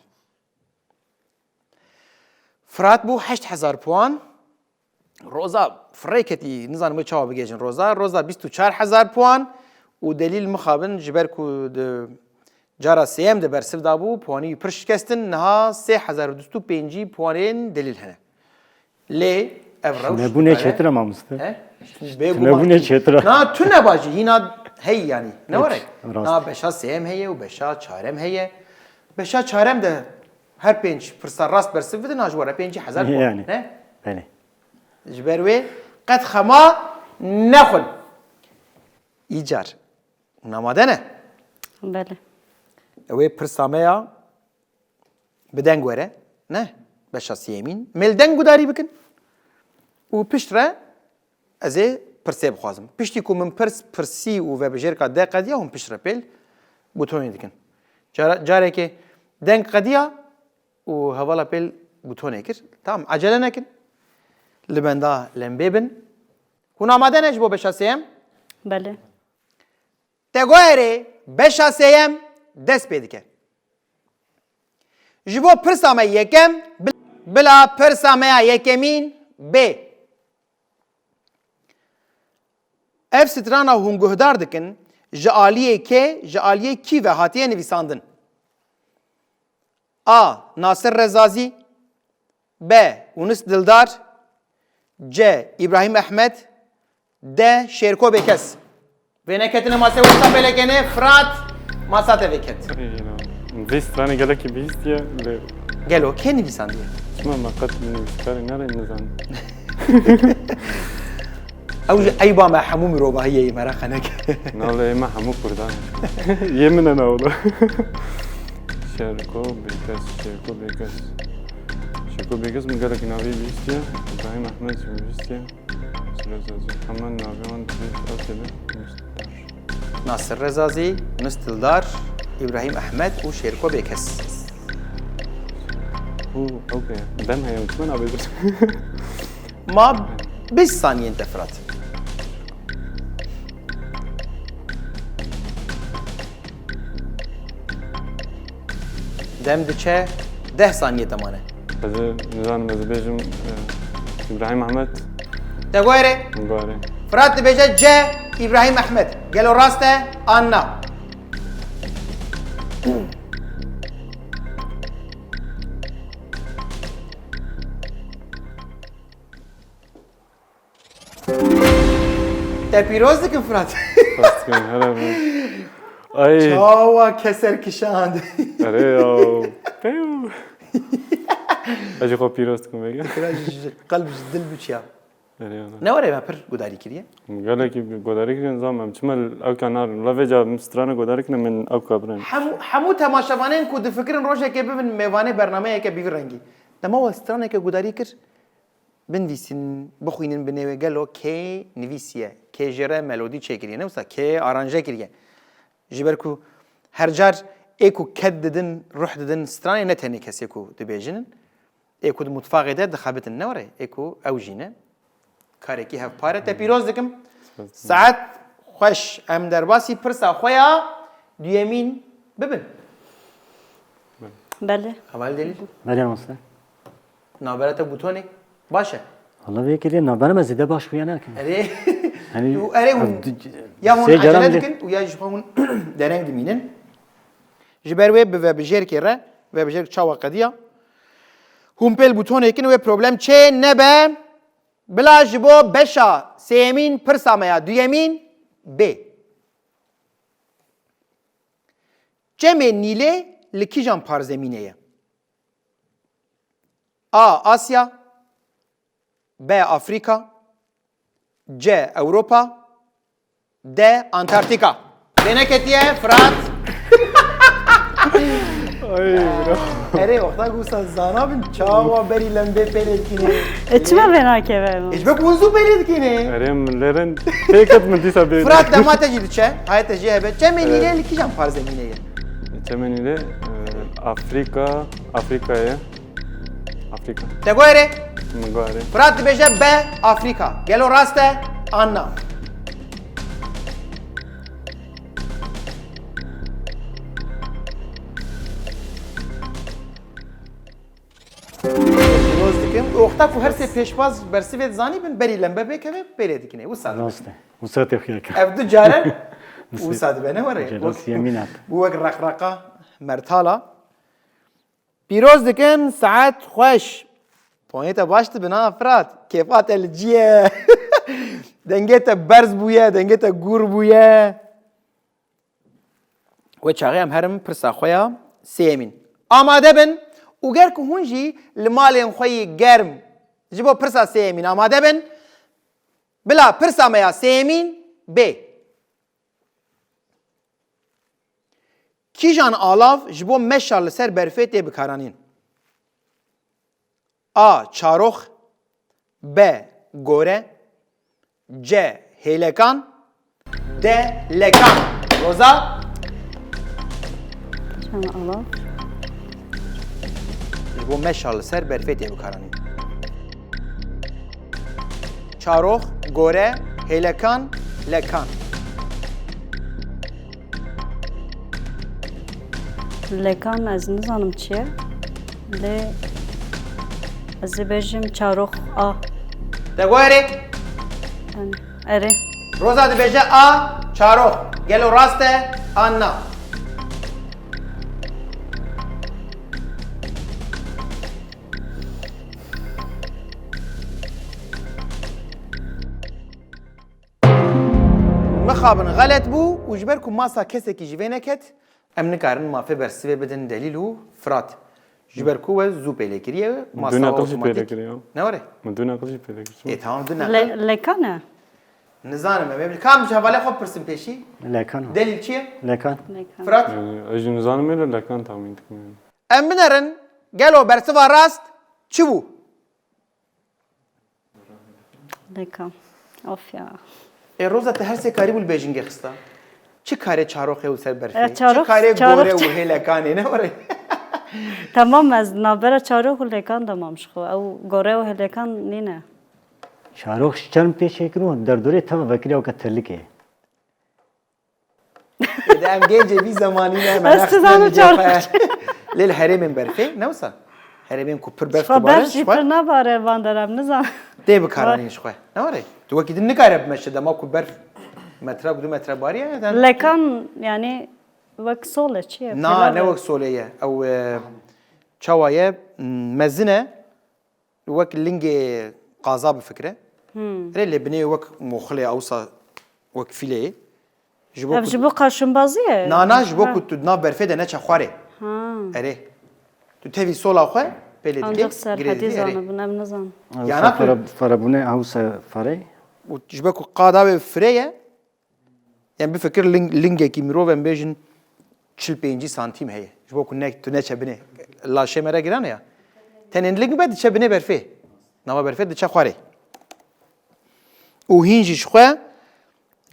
Firat bû heşt hezar puan. Roza firê ketî, nizanim wê çawa bigêjin Roza. Roza bîst û çar hezar puan û Delîl mixabin ji ber ku di cara sêyem de bersiv dabû, puanî wî pir şikestin, niha sê hezar û du sed û pêncî puanên Delîl hene. Lê ev rewş... Nebûne çêtir e mamoste. He? Bêguman. Nebûne çêtir e. Na, tune bajî, hîna hey yanî. Ne were? Rast. Na beşa sêyem heye û beşa çarem heye. Beşa çarem de her pênc pirsa rast bersiv bidin, ha ji we re pêncî hezar puan. Yani. Ne? Belê. Ji ber wê qet xema nexwin. Îcar. Hûn amade ne? Belê. Ew ê pirsa me ya bi deng were, ne? Beşa sêyemîn. Mêl deng gudarî bikin. Û pişt re ez ê pirsê bixwazim. Piştî ku min pirs, pirsî û vebijêrka de qediya, hûn pişt re pêl butonê dikin. Cara, carekê deng qediya û hevala pêl butonê kir. Tamam, ecele nekin. Li benda lembê bin. Hûn amade ne ji bo beşa sêyem? Belê. Te got erê, beşa sêyem dest pê dike. Ji bo pirsa me yekem, bil- bila pirsa me ya yekemîn bê. Ev strana hûn guhdar dikin, ji aliyê kê, ji aliyê kî ve hatiye nivîsandin? A. Nasir Rezazî. B. Yunus Dildar. C. Îbrahîm Ehmed. D. Şêrko Bêkes. Vê neketine mase wexta pêlekene, Fırat, masa te vêket. Ey, ya. Vê stranê gelekî bihîstiye, lê Gelo kê nivîsandiye? Çima me qet nivîskarê nerê nizanim. Ew ji eyba me hemû mirovahiyê ye, mereqe neke. Na lê me hemû Kurdan. Yê min e na wilo. Şêrko Bêkes, Şêrko Bêkes. Şêrko Bêkes min gelekî navê bihîstiye. Îbrahîm Ehmed jî bihîstiye. Nasir Rezazî. Hemen navê wan dibê ew têbe. Nasir Rezazî, Yunus Dildar, Îbrahîm Ehmed û Şêrko Bêkes. Û, okey. Dem heye, min çima navê bir. Ma bîst saniyên te, Fırat. Dem diçe, deh saniye te mane. Ez ê, nizanim, ez ê bêjim, e, Îbrahîm Ehmed. Te guherê? Guherê. Fırat dibêje C, Îbrahîm Ehmed. Gelo rast e an na? Te pîroz dikim, Fırat. Spas dikim, hele be. Ay. Çawa keser kişand. Erê ya. Pew. Ez jî xwe pîroz dikim vêga. Fırat ji, ji qelb, ji dil biçiya. Erê ya. Ne were me pir gudarî kiriye? Gelekî gudarî kiriye, nizam em çima ew ka narin. La vêca min strana gudarî kirin, min ew ka birin. Hemû, hemû temaşevanên ku difikirin rojekê bibin mêvanê bernameyeke bi vî rengî. Dema we straneke gudarî kir, binivîsînin, bixwînin binê wê gelo kê nivîsiye, kê jê re melodî çêkiriye, ne wisa kê aranje kiriye. Ji ber ku her car ê ku ked didin, ruh didin stranê, ne tenê kesê ku dibêjin in, ê ku di mutfaxê de dixebitin, ne were, ê ku ew jî ne. Karekî hevpar e. Te pîroz dikim. Saet xweş, em derbasî pirsa xwe ya duyemîn bibin. Belê. Heval Delîl. Belê, mamoste. Navbera te Butonê baş e? Valla vê yekê dê navbera me zêde baş xuya nakin. Erê. Hani, û erê hûn, ev du-, ya hûn sê caran acele bile dikin û ya jî xwe hûn dereng dimînin. Ji ber wê bi vebijêrkê re, vebijêrk çawa qediya? Hûn pêl Butonê kin wê problem çê nebe. Bila ji bo beşa sêyemîn pirsa me ya duyemîn bê. Çemê Nîlê li kîjan parzemînê ye? A. Asya. B. Afrîka. C. Ewropa. D. Antarktika. Vê neketiye, Fırat. Ay, bro. Erê, wexta ku wisa zana bin, çawa berî lembê pêlê dikine. E, çima vê nakeve? E, ji ber ku hûn zû pêlê dikine. Erê, min lêrin têket min dîsa bê. Fırat, dema te jî diçe. Hayê te jî hebe. Çemê Nîlê li kîjan parzemînê ye? Çemê Nîlê, e, Afrîka, Afrîka ye. Afrîka. Te guherê? Min guherê. Fırat dibêje B, Afrîka. Gelo rast e an na? Pîroz dikim. Wexta ku her sê pêşbaz bersivê dizanî bin, berî lembe bêkeve, pêlê dikine. Wisa dibe. Rast e. Wisa tê xuya ke. Ev du care wisa dibe, ne were? Wek, wek reqreqa mertala. Pîroz dikim, saet xweş. Ponê te baş dibin ha, Fırat. Kêfa te li cî ye. Dengê te berz bûye, dengê te gûr bûye. Wê çaxê em herin pirsa xwe ya sêyemîn. Amade bin û ger ku hûn jî li malên xwe yî germ ji bo pirsa sêyemîn amade bin, bila pirsa me ya sêyemîn bê. Kîjan alav ji bo meşa li ser berfê tê bikaranîn? A. Çarox. B. Gore. C. Hêlekan. D. Lekan. Roza? Kîjan alav? Ji bo meşa li ser berfê tê bikaranîn. Çarox, gore, hêlekan, lekan. Lekan ez nizanim çi ye. Lê ez ê bêjim çarox A. Te got erê? Erê. Roza dibêje A, çarox. Gelo rast e an na? Mixabin xelet bû û ji ber ku masa kesekî ji vê neket, em nikarin mafê bersivê bidin Delîl û Firat. Ji ber ku we zû pêlê kiriye, masa Dû neqil jî pêlê otomatik. Kiriye. Ne were? Min dû neqil jî pêlê kir. Ê, tamam, du neqil. Le, lekan e. Nizanim em ê. Kam ji hevalê xwe pirsin pêşî? Lekan. Delîl çi ye? Lekan. Lekan. Firat? Yani, ez jî nizanim ê lê lekan tahmîn dikim yani. Em binerin, gelo bersiva rast çi bû? Lekan. Of ya. Ê Roza, te her sê karî bû li bêjingê xista. Çi karê çaroxê û ser berfê? E, çarox- Çi karê çarox- gore û hêlekanê ne were? Tamam, ez navbera çarox û lekan de mam ji xwe. Ew gore û hêlekan nîne. Çarox ji çerm pêşê kir û derdorê teva vekirî ew ke terlikê. Êdî em gencê vî zemanî ne, me Ez next dizanim ne çarox. Lê li herêmên berfê ne wisa. Herêmên ku pir berf Xwe dibare berf ji jî xwe. Pir nabare van der em nizan. Tê bikaranîn ji xwe. Ne were? Tu wekî din nikare bimeşe dema ku berf metre, du metre bariye. Zaten Lekan yani wek sole çi ye? Na, ne wek solê ye. Ew e, çawa ye? Mezin e. Wek lingê qaza bifikire. Rê lê binê wek moxilê ewsa wek fîleyê. Ji bo Ev ku ji bo qarşimbazî ye? Na, na, ji bo ku tu nav berfê de neçe xwarê. Ha. Erê. Tu tevî sola xwe pêlê dikê. Ancak serhedî zanibin, ev nizan. Yana tu- Ferebûne hewse ferê. Û ji bo ku qada wê fire ye, yani bifikir ling, lingekî mirov em bêjin çil pêncî santîm heye. Ji bo ku ne, tu neçe binê. Laşê me re giran e ya. Tenê ling be diçe binê berfê. Nava berfê diçe xwarê. Û hîn jî ji xwe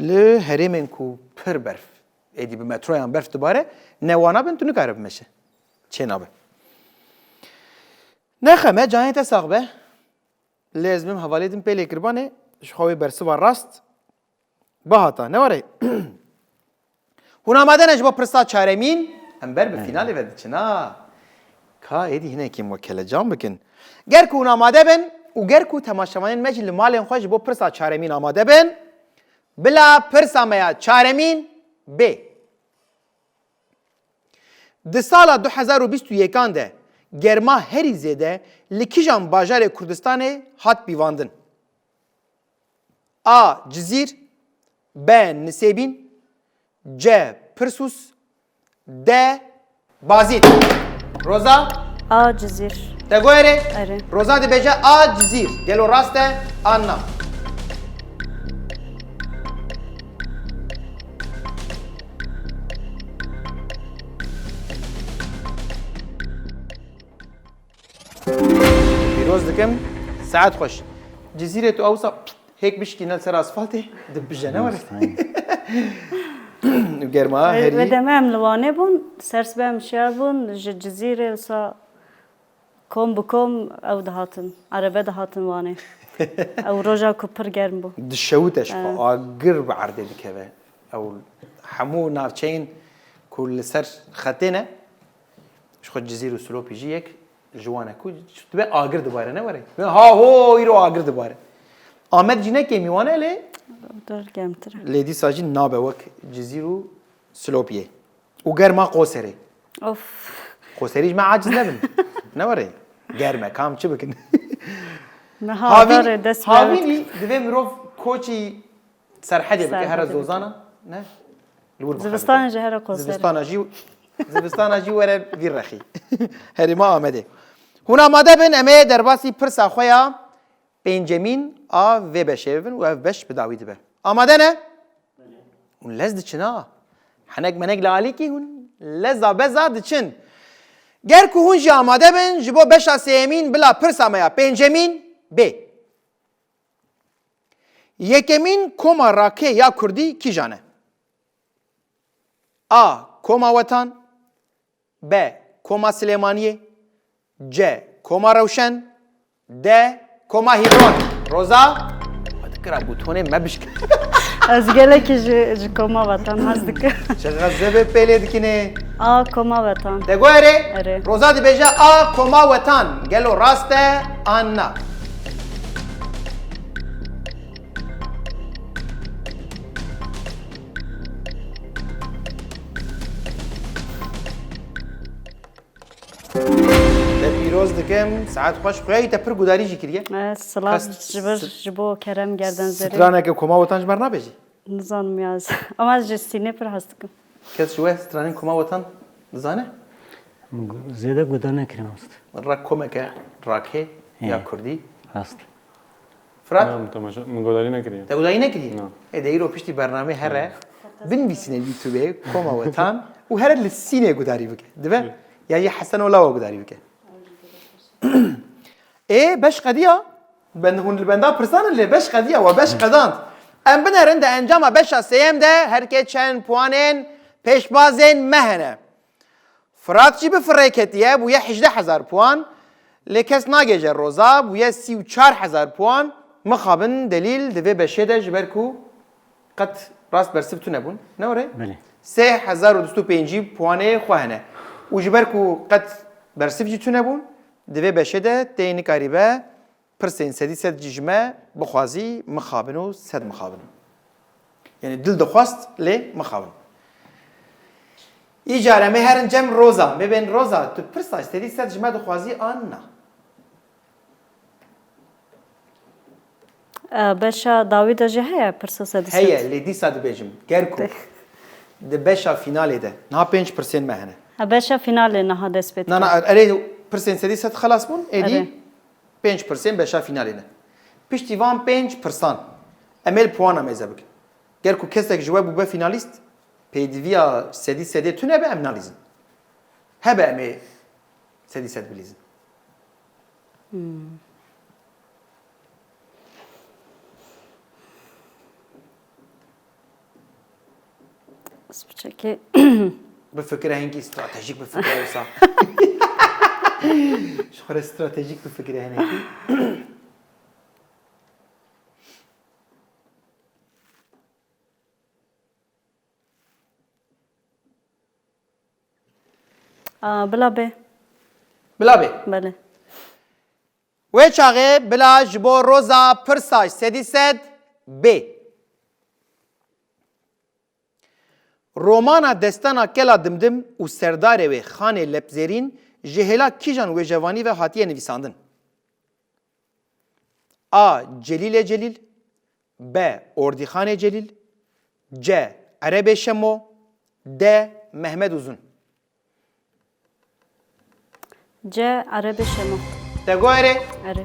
li herêmên ku pir berf, êdî bi metroyan berf dibare, ne wana bin tu nikare bimeşe. Çê nabe. Nexeme, canê te sax be. Lê ez bim hevalê din pê lêkirbanê, ji xwe wê bersiva rast bihata. Ne were? Hûn amade ne ji bo pirsa çaremîn? Em ber bi fînalê ve diçin ha. Ka êdî hinekî me kelecan bikin. Ger ku hûn amade bin û ger ku temaşevanên me jî li malên xwe ji bo pirsa çaremîn amade bin, bila pirsa me ya çaremîn bê. Di sala du hezar û bîst û yekan de germa herî zêde li kîjan bajarê Kurdistanê hat pîvandin? A. Cizîr, B. Nisêbîn, C. Pirsûs, D. Bazîd. Roza? A. Cizîr. Te got erê? Erê. Roza dibêje A. Cizîr. Gelo rast e an na? Pîroz dikim, saet xweş. Cizîrê tu ewsa hêk bişkîne li ser asfaltê, dibije ne were. Germa Wê herî. Wê demê em li Wanê bûn, sersbe em şiya bûn, ji Cizîrê wisa kom bi kom ew dihatin, erebe dihatin Wanê. Ew roja ku pir germ bû. Dişewite ji xwe, agir bi erdê dikeve. Ew hemû navçeyên ku li ser xetê ne, ji xwe Cizîr û Silopî jî yek ji wan e ku dibe agir dibare, ne were? Ha ho, îro agir dibare. Amed jî ne kêmî wan e lê Dor germtir e. Lê dîsa jî nabe wek Cizîr û Silopiyê. Û germa Qoserê. Of. Qoserî ji me aciz nebin. Ne were? Germe, kam çi bikin? Niha darê dest Havînî divê mirov koçî serhedê bike, here zozana. Ne? Li wir bixebite. Zivistan jî here Qoserê. Zivistana jî, zivistana jî were vî rexî. Herêma Amedê. Hûn amade bin, em ê derbasî pirsa xwe ya pêncemîn a vê beşê bibin û ev beş bi dawî dibe. Amade ne? Hûn lez diçin ha. Henek menek li alîkî hûn leza beza diçin. Ger ku hûn jî amade bin, ji bo beşa sêyemîn bila pirsa me ya pêncemîn bê. Yekemîn koma rakê ya kurdî kîjan e? A. Koma Wetan. B. Koma Silêmaniyê. C. Koma Rewşen. D. Koma Hîbron. Roza? Hadi kira butonê me bişk. Ez gelekî ji, ji Koma Wetan hez dikim. Çiqas zebê pêlê dikinê. A, Koma Wetan. Te got erê? Erê. Roza dibêje a Koma Wetan. Gelo rast e an na? Te pîroz dikim, saet xweş. Xuya te pir gudarî jî kiriye. Eh, silav ji vir ji bo Kerem Gerden Zerê. Straneke Koma Wetan ji ber nabêjî? Nizanim ya. Ama ji Sînê pir hez dikim. Kes ji we stranên Koma Wetan dizane? Zêde guda nekirim rast. Rek komeke rakê ya Kurdî. Rast. Firat? Na, min temaşe, min godarî nekiriye. Te gudarî nekiriye? Na. E de îro piştî bernamê here binivîsîne YouTubeê Koma Wetan û here li Sînê gudarî bike. Dibe? Ya jî Hesen Olawa gudarî bike. Ê, beş qediya? Ben, hûn li benda pirsan in lê beş qediya, we beş qedand. Em binerin di encama beşa sêyem de her kê çend puanên pêşbazên me hene. Firat jî bi firê ketiye, bûye hejdeh hezar puan. Lê kes nagêje Roza, bûye sî û çar hezar puan. Mixabin delîl di vê beşê de ji ber ku qet rast bersiv tune bûn. Ne were? Belê. Sê hezar û du sed û pêncî puanê xwe hene. Û ji ber ku qet bersiv jî tune bûn, di vê beşê de tê nikarîbe pirsên sedî sed jî ji me bixwazî mixabin û sed mixabin. Yanî dil dixwast lê mixabin. Îcar em ê herin cem Roza. Bibên Roza, tu pirsa sedî sed ji me dixwazî an na? E, beşa dawî de jî heye pirsa sedî sed? Heye, lê dîsa dibêjim. Ger ku di beşa fînalê de niha pênc pirsên me hene. Ha, beşa fînalê niha dest pê dike. Na, na, erê pirsên sedî sed xelas bûn, êdî Erê. Pênc pirsên beşa fînalê ne. Piştî van pênc pirsan em ê li puan amêze bikin. Ger ku kesek ji we bûbe fînalîst, pêdiviya sedî sedê tune be em nalîzin. Hebe em ê sedî sed bilîzin. Ez piçekê Bifikire hinkî stratejîk bifikire wisa. Ji xwe re stratejîk bifikire hinekî. A, bila bê. Bila bê. Belê. Wê çaxê bila ji bo Roza pirsa sedî sed bê. Romana Destana Kela Dimdim û Serdarê wê Xanê Lepzêrîn ji hêla kîjan wêjevanî ve hatiye nivîsandin? A. Celîlê Celîl. B. Ordîxanê Celîl. C. Erebê Şemo. D. Mehmed Uzun. C. Erebê Şemo. Te got erê? Erê.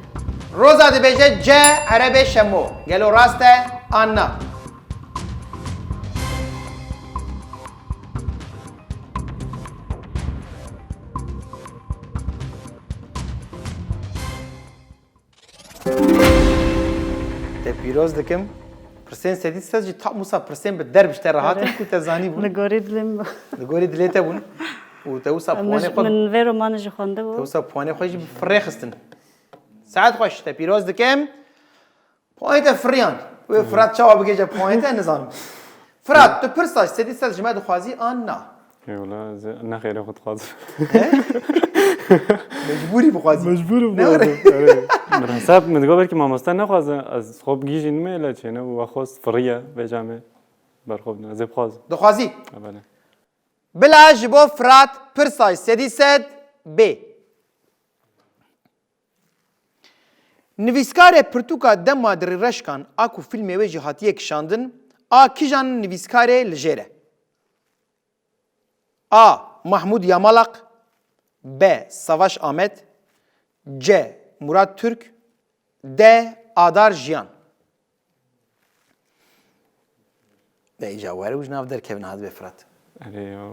Roza dibêje C. Erebê Şemo. Gelo rast e an na? Te pîroz dikim. Pirsên sedî sed jî tam wisa pirsên bi derb ji te re hatin ku te zanîbûn. Li gorî dilê min bû. Li gorî dilê te bûn. Û te wisa puanê xwe. Min vê romanê jî xwendibû. Te wisa puanê xwe jî bi firê xistin. Saet xweş, te pîroz dikim. Puanê te firiyan. Wê Firat çawa bigêje puanê te nizanim. Firat, tu pirsa sedî sed ji me dixwazî an na? Ê wela ez nexêrê xwe dixwazim. Mecbûrî bixwazî. Mecbûr im Ne were? Dixwazim. Erê. Min hesab min digot belkî mamoste nexwaze ez xwe bigihîjînim ê, lê çêne û we xwest firiye vêca me ber xwe bidin. Ez ê bixwazim. Dixwazî? Ha, belê. Bila ji bo Firat pirsa sedî sed bê. Nivîskarê pirtûka Dema Dirî Reşkan a ku fîlmê wê jî hatiye kişandin, a kijan nivîskarê li jêr e? A. Mahmud Yamalak. B. Savaş Amed. C. Murat Türk. D. Adar Jiyan. De îca were û ji nav derkevin hat be Firat. Erê ya.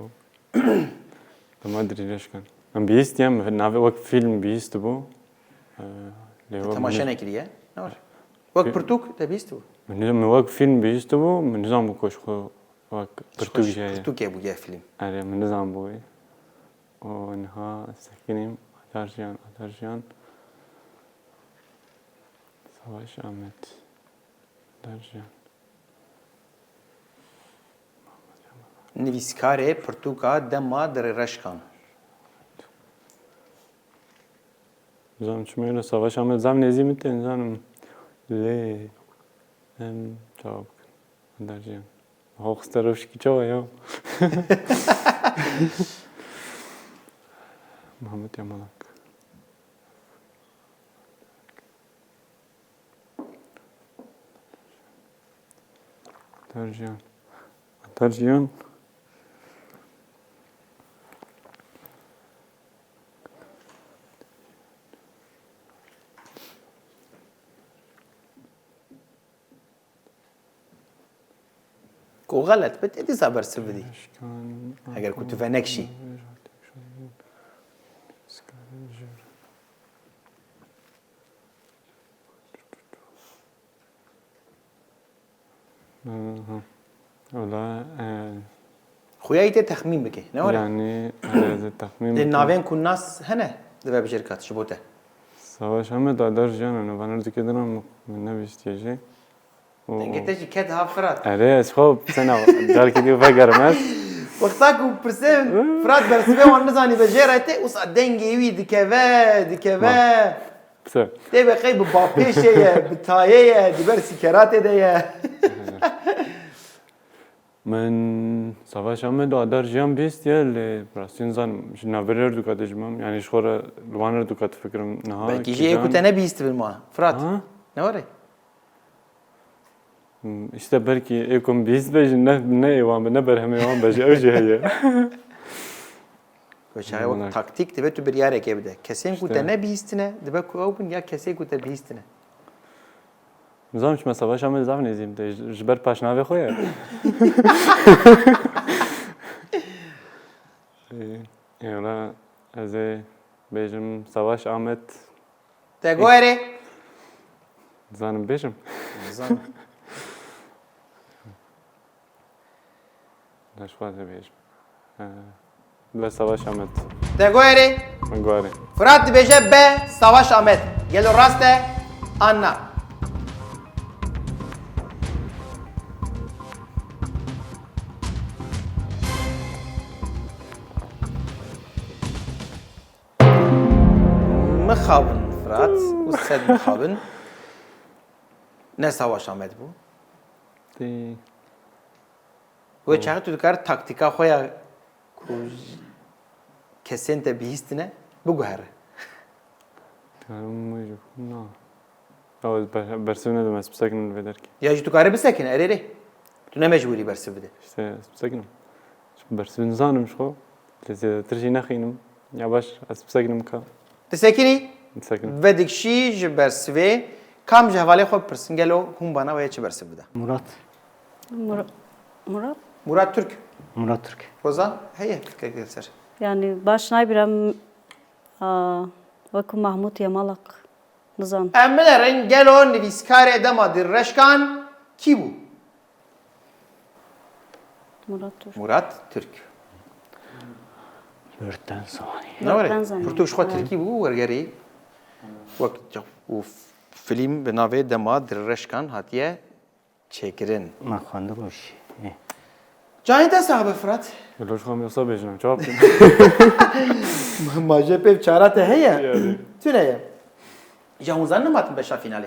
Dema dirî leşkan. Em bihîstiye, em navê wek fîlm bihîstibû. Ee, lê Te wek temaşe min- nekiriye? Ne var? Wek pirtûk te bihîstibû? Min nizam, min wek fîlm bihîstibû, min nizam bû ku ji xwe wek pirtûk jî heye. Pirtûkê bûye fîlm. Erê, min nizam bû wê. O niha sekinîm, Adar Jiyan, Adar Jiyan. Savaş Ahmet. Adar Jiyan. Nivîskarê pirtûka Dema Dirê Reşkan. Zam çimê li savaş Amed zam nêzî min tên zanim. Lê em çawa bikin? Derciyan. Hoxiste rewşikî çawa ya? Mahmut Yamalak. Derciyan. Derciyan. Ku xelet be, tê dîsa bersiv bidî. Eger ku tu venekşî. Aha. Wala, e, Xuya yî tê texmîn bike, ne were? Yani, e, texmîn Lê bike. Navên ku nas hene, divê bijêr kat ji bo te. Savaş Ahmet, Adar Jiyan, ne vanar dike dina min nebîstiye jî. Dengê te jî ket ha Firat. Erê, ez xwe sena carkê dî vegerim ez. Wexta ku pirsê Firat bersivê wan nizanî be jê re tê, wisa dengê wî dikeve, dikeve. Tê be qey bi bapêşê ye, bi tayê ye, di ber sîkeratê de ye. Min Savaş Ahmet û Adar Jiyan bîstiye, lê rastî nizanim, ji navberê her du katê ji mam, yanî ji xwe re li wan her du kat fikirim niha. Belkî jî ê ku te nebîstibin ma, Firat. Ha? Ne were? Hmm, îşte belkî ê ku min bîst be jî ne, ne ê wan be, ne berhemê wan be jî, ew jî heye. Wê çaxê wek taktîk divê tu biryarekê bide. Kesên ku te nebihîstine, dibe ku ew bin ya kesê ku te bihîstine. Nizam çima savaşa me zaf nêzî bide, ji, ji ber paşnavê xwe ye. Ê, ê, wala ez ê bêjim Savaş Ahmet. Te go erê? Dizanim bêjim. Dizanim. Daşwaz ê bêjim. Bila Savaş Ahmet. Te go erê? Min guarê. Firat dibêje be Savaş Ahmet. Gelo rast e? An na? Mixabin Firat û sed mixabin. Ne Savaş Ahmet bû. Tê. Wê çaxê tu dikar taktîka xwe ya ku kesên te bihîstine biguhere. Dikarim wê jî na. Ew ez ber- bersiv nedim, ez bisekinim li vê derkê. Ya jî tu karî bisekine, erê rê. Tu ne mecbûrî bersiv bide. İşte ez bisekinim. Bersiv nizanim ji xwe. Lê zêdetir jî nexînim. Ya baş, ez bisekinim ka. Disekinî? Disekinim. Vedikşî ji bersivê. Kam ji hevalê xwe bipirsin, gelo hûn bana wê çi bersiv bide? Murat. Mur- Murat? Murat Türk. Murat Türk. Roza, heye fikrek li ser. Yani baş naybirim a, wekû Mahmut Yamalak nizan. Em binerin gelo nivîskarê dema Dirreşkan kî bû? Murat Türk. Murat Türk. Börten Zamanî. Ne were? Börten Zamanî. Pirtûk ji xwe tirkî bû, wergerî wek û film bi navê Dema Dirreşkan hatiye çêkirin. Me xwendibû jî. Cayê te sax be Firat. Bilo ji xwe em wisa bêjin, em çawa bikin? Ma jê pê çara te heye? Yani. Tune ye. Ja hûn zanin em hatin beşa fînalê.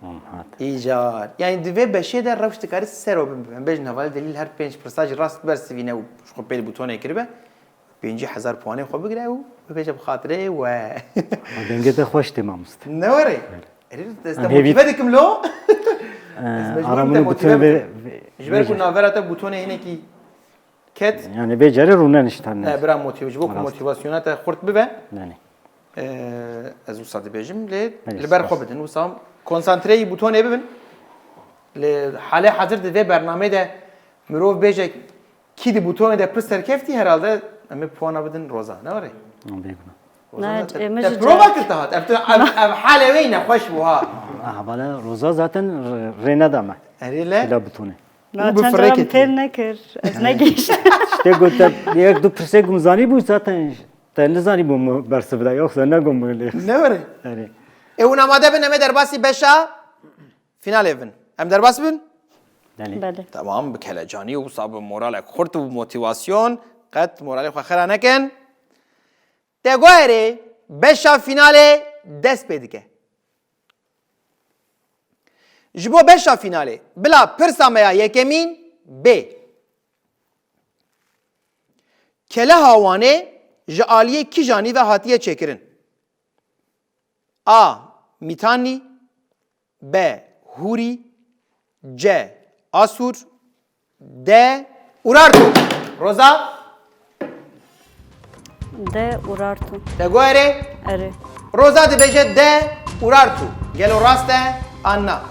Hûn hat. Îcar. Yani di vê beşê de rewş dikarî ser o bin. Em bêjin hevalê delîl her pênc pirsa jî rast bersivîne û ji xwe pêl bûtonê kiribe. Pêncî hezar puanê xwe bigire û bibêje bi xatirê we. Dengê te xweş tê mamoste. Ne were? Erê ez te motive dikim lo. Ez mecbûr te motive bikim. Ji ber ku navbera te bûtonê hinekî ket. Yani vê carê rûne niştane. Ne bira motive, ji bo ku motivasyona te xurt bibe. Yanî. Ez wisa dibêjim lê li ber xwe bidin. Wisa konsantreyî bûtonê bibin. Li halê hazir di vê bernameyê de mirov bêje kî di bûtonê de pir serkeftî herhalde em ê puana bidin Roza. Ne were? Bêguna. Roza te prova kir te hat. Ev, ev, ev halê wê nexweş bû ha. Aha, bale Roza zaten rê neda me. Erê le. Bila bûtonê. Na çend cara têr nekir. Ez negihiştim. Ştê gote yek du pirsê ku min zanî bû zaten. Te nizanî bû min bersiv da, yoksa ne got min lê. Ne were? Erê. Ê hûn amade bin em ê derbasî beşa fînalê bin. Em derbas bin? Belê. Belê. Temam, bi kelecanî û wisa bi moralek xurt û motivasyon qet moralê xwe xira nekin. Te guherê beşa fînalê dest pê dike. Ji bo beşa fînalê bila pirsa me ya yekemîn bê. Keleha Wanê ji aliyê kîjanî ve hatiye çêkirin? A. Mîtanî, B. Hûrî, C. Asûr, D. Urartu. Roza, D. Urartu. Te guherê? Erê. Roza dibêje D. Urartu. Gelo rast e an na?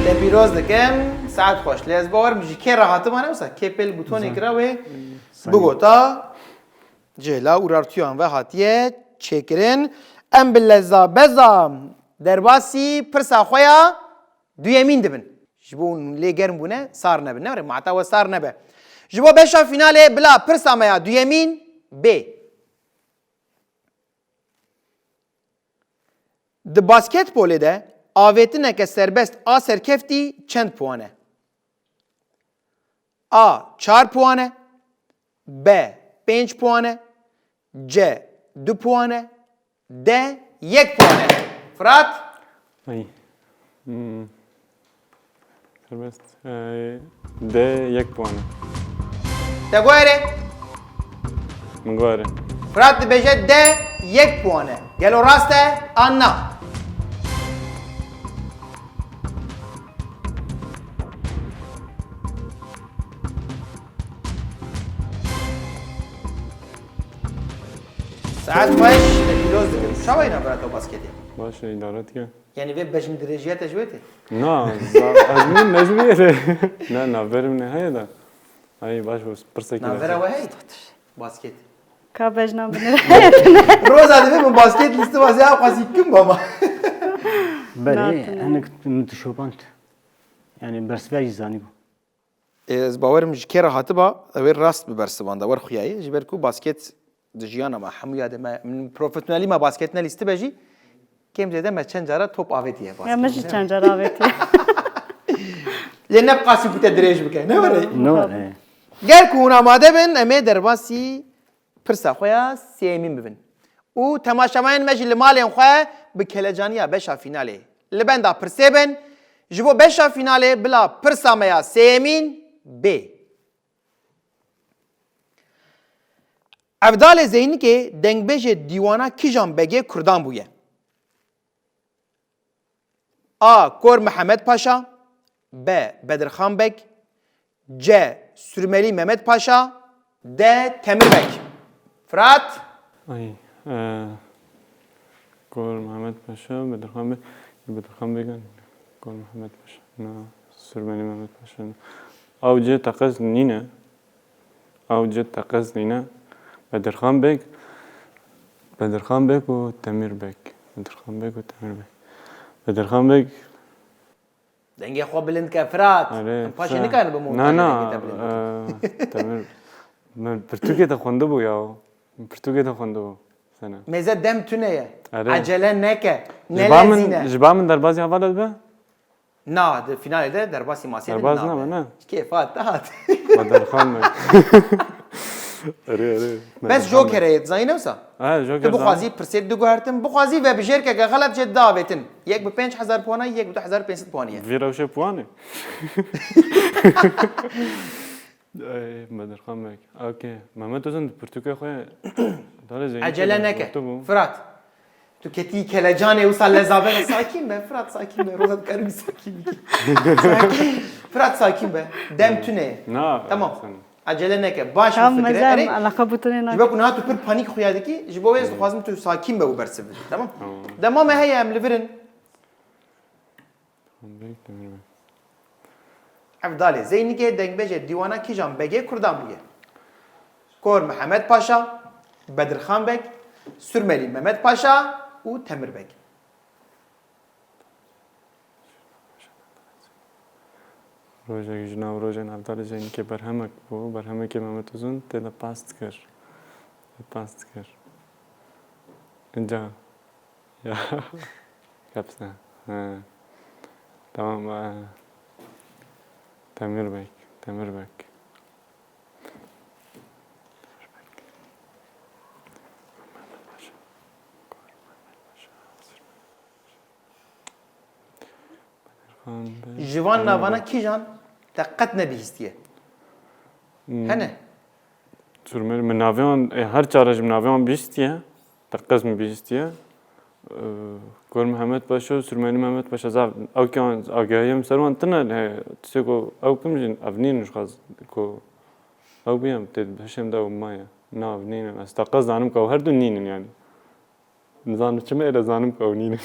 Te pîroz dikim, saet xweş. Lê ez bawer im ji kê re hatibane wisa, kê pêl butonê kira wê bigota. Cihla Urartuyan ve hatiye çêkirin. Em bi leza beza derbasî pirsa xwe ya duyemîn dibin. Ji bo hûn lê germ bûne, sar nebin. Ne were, mata we sar nebe. Ji bo beşa fînalê bila pirsa me ya duyemîn bê. Di basketbolê de avêtineke serbest a serkeftî çend puan e? A. Çar puan e. B. Pênc puan e. C. Du puan e. D. Yek puan e. Firat? Ay. Hmm. Serbest. Ee, D yek puan e. Te guherê? Min guherê. Firat dibêje D yek puan e. Gelo rast e an na? Saet xweş, te pîroz dikim. Çawa yê navbera te û basketê? Baş e, îdare dike. Yanî vê bejndirêjiya te ji wê tê? Na, za- ez min, ez min yere. Ne, navberê min heye de. Ay, baş bû, pirsekî. Navbera we heye? Basket. Ka bejna binire. Roza divê min basket lîstî wazê ew qasî kim bama. Belê, Natin. Hinek min dişopand. Yani bersiva jî zanîbû. Ez bawerim ji kê re hatiba, ew ê rast bi bersivanda. Wer xuyayê, ji ber ku basket di jiyana me, hemûya de me, min profesyonelî me basket nelîstibe jî, kêm zêde me çend cara top avêtiye basket. Ya min jî çend cara avêtiye. Lê ne bi qasî ku te dirêj bike, ne were? Ne var? He. Ger ku hûn amade bin, em ê derbasî pirsa xwe ya sêyemîn bibin. Û temaşevanên me jî li malên xwe bi kelecaniya beşa fînalê li benda pirsê bin. Ji bo beşa fînalê bila pirsa me ya sêyemîn bê. Evdalê Zeynikê dengbêjê dîwana kîjan begê kurdan bûye? A. Kor Mihemed Paşa, B. Bedirxan Beg, C. Surmelî Mehmet Paşa, D. Temir Beg. Firat? Ay, e, Kor Mehmet Paşa, Bedirxan Beg, Bedirxan Beg, Kor Mehmet Paşa, na, Surmeli Mehmet Paşa. Ew cê teqez nîne. Ew cê teqez nîne. Bedirxan Beg, Bedirxan Beg û Temir Beg. Bedirxan Beg û Temir Beg. Bedirxan Beg. Dengê xwe bilind ke Firat. Erê, Em paşê se- nikarin bi Na, montajê na, dengê te bilind bikin. e, Temir. Min pirtûkê te xwendibû ya. Min pirtûkê te xwendibû. Sene. Mêze dem tune ye. Erê. Ecele neke. Ji ba Nelezîne. min, ji ba min derbazî hevalê dibe? Na, di finalê de derbasî masê Derbaz din nabe, nabe. ne? Kêfa te hat. Bedirxan Beg. Erê, erê. Bes jokerê yê, dizanî ne wisa? Ha, joker. Tu bixwazî pirsê diguhertin, bixwazî vebijêrkeke xelet jê davêtin. Yek bi pênc hezar puana, yek bi du hezar pênc sed puanî ye. Vî rewşê puanê. Ey, Bedirxan Beg. Okey. Mehmet Ozan di pirtûkê xwe Dalê Zeynepê Ecele de neke. gotibû. Firat. Tu ketî kelecanê wisa lezabere. Sakîn be, Firat, sakîn be. Roza dikarim sakîn bikî. Sakîn. Firat, sakîn be. Dem tune ye. Na, Tamam. sen- Ecele neke. Baş Tam fikre. mezem Erê. alaqa butune Ji nak. ber ku niha tu pir panîk xuya dikî, ji bo wê ez dixwazim tu sakîn be û bersiv bidî. Tamam? Dema me heye em li vir in. Beg, Demir Beg. Evdalê Zeynikê dengbêjê dîwana kîjan begê kurdan bûye? Kor Mihemed Paşa, Bedirxan Beg, Surmelî Mehmet Paşa û Temir Beg. Rojek ji nav rojên Evdalê Zeynikê berhemek bû, berhemekê Mehmet Uzun tê de past kir. Tê past kir. Inca. Ya. Kapsa. Ha. Tamam. E, Temir Bek. Temir Bek. Ji van navana kîjan te qet nebihîstiye? Hmm. Hene? Sûrmel, min navê wan, ê, her çare ji min navê wan bihîstiye. Te qet min bihîstiye. Ee, Gor Mehmet Paşa û Sûrmelî Mehmet Paşa zaf ew ke wan agahiye min ser wan tine, he, tiştê ku ew kim jî ev nîn ji xwe ku ew bûye, tê hişê min de ew maye. Na, ev nîn in. Ez te qet zanim ku ew her du nîn in yani. Nizanim çima êle zanim ku ew nîn in.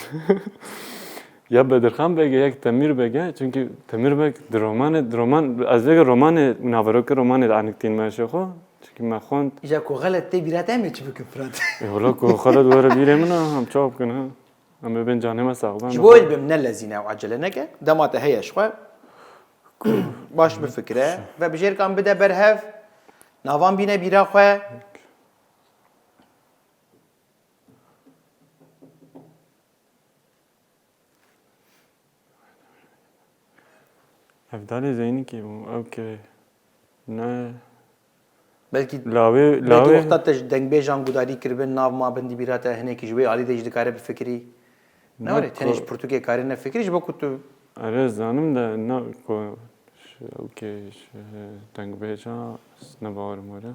Ya Bedirxan Beg e, ya Temîr Beg e. Çünkü Temîr Beg di romanê, di roman, ez vê romanê, naverokê romanê de anik tîn me şêxo. Çünkü me xwend. Îja ku xelet tê bîra te, em ê çi bikin, Firat? E, wala ku xelet were bîrê min a, em çawa bikin, ha? Em ê bên canê me sax ben. Ji bo bim ne lezîne û acele neke. Dema te heye ji xwe. Baş bifikire. Vebijêrkan bide ber hev. Navan bîne bîra xwe. Evdalê Zeynikê bû, ew ke ne. Belkî Lawê, belkî lawê. Wexta te ji dengbêjan gudarî kiribin, nav mabin di bîra te, hinekî ji wê alî de jî dikare bifikirî. Ne Ne were, tenê ko- ji pirtûkê karê nefikirî, ji bo ku tu Erê, zanim de na ko ş-, ew ke ş-, dengbêja ne bawerim were.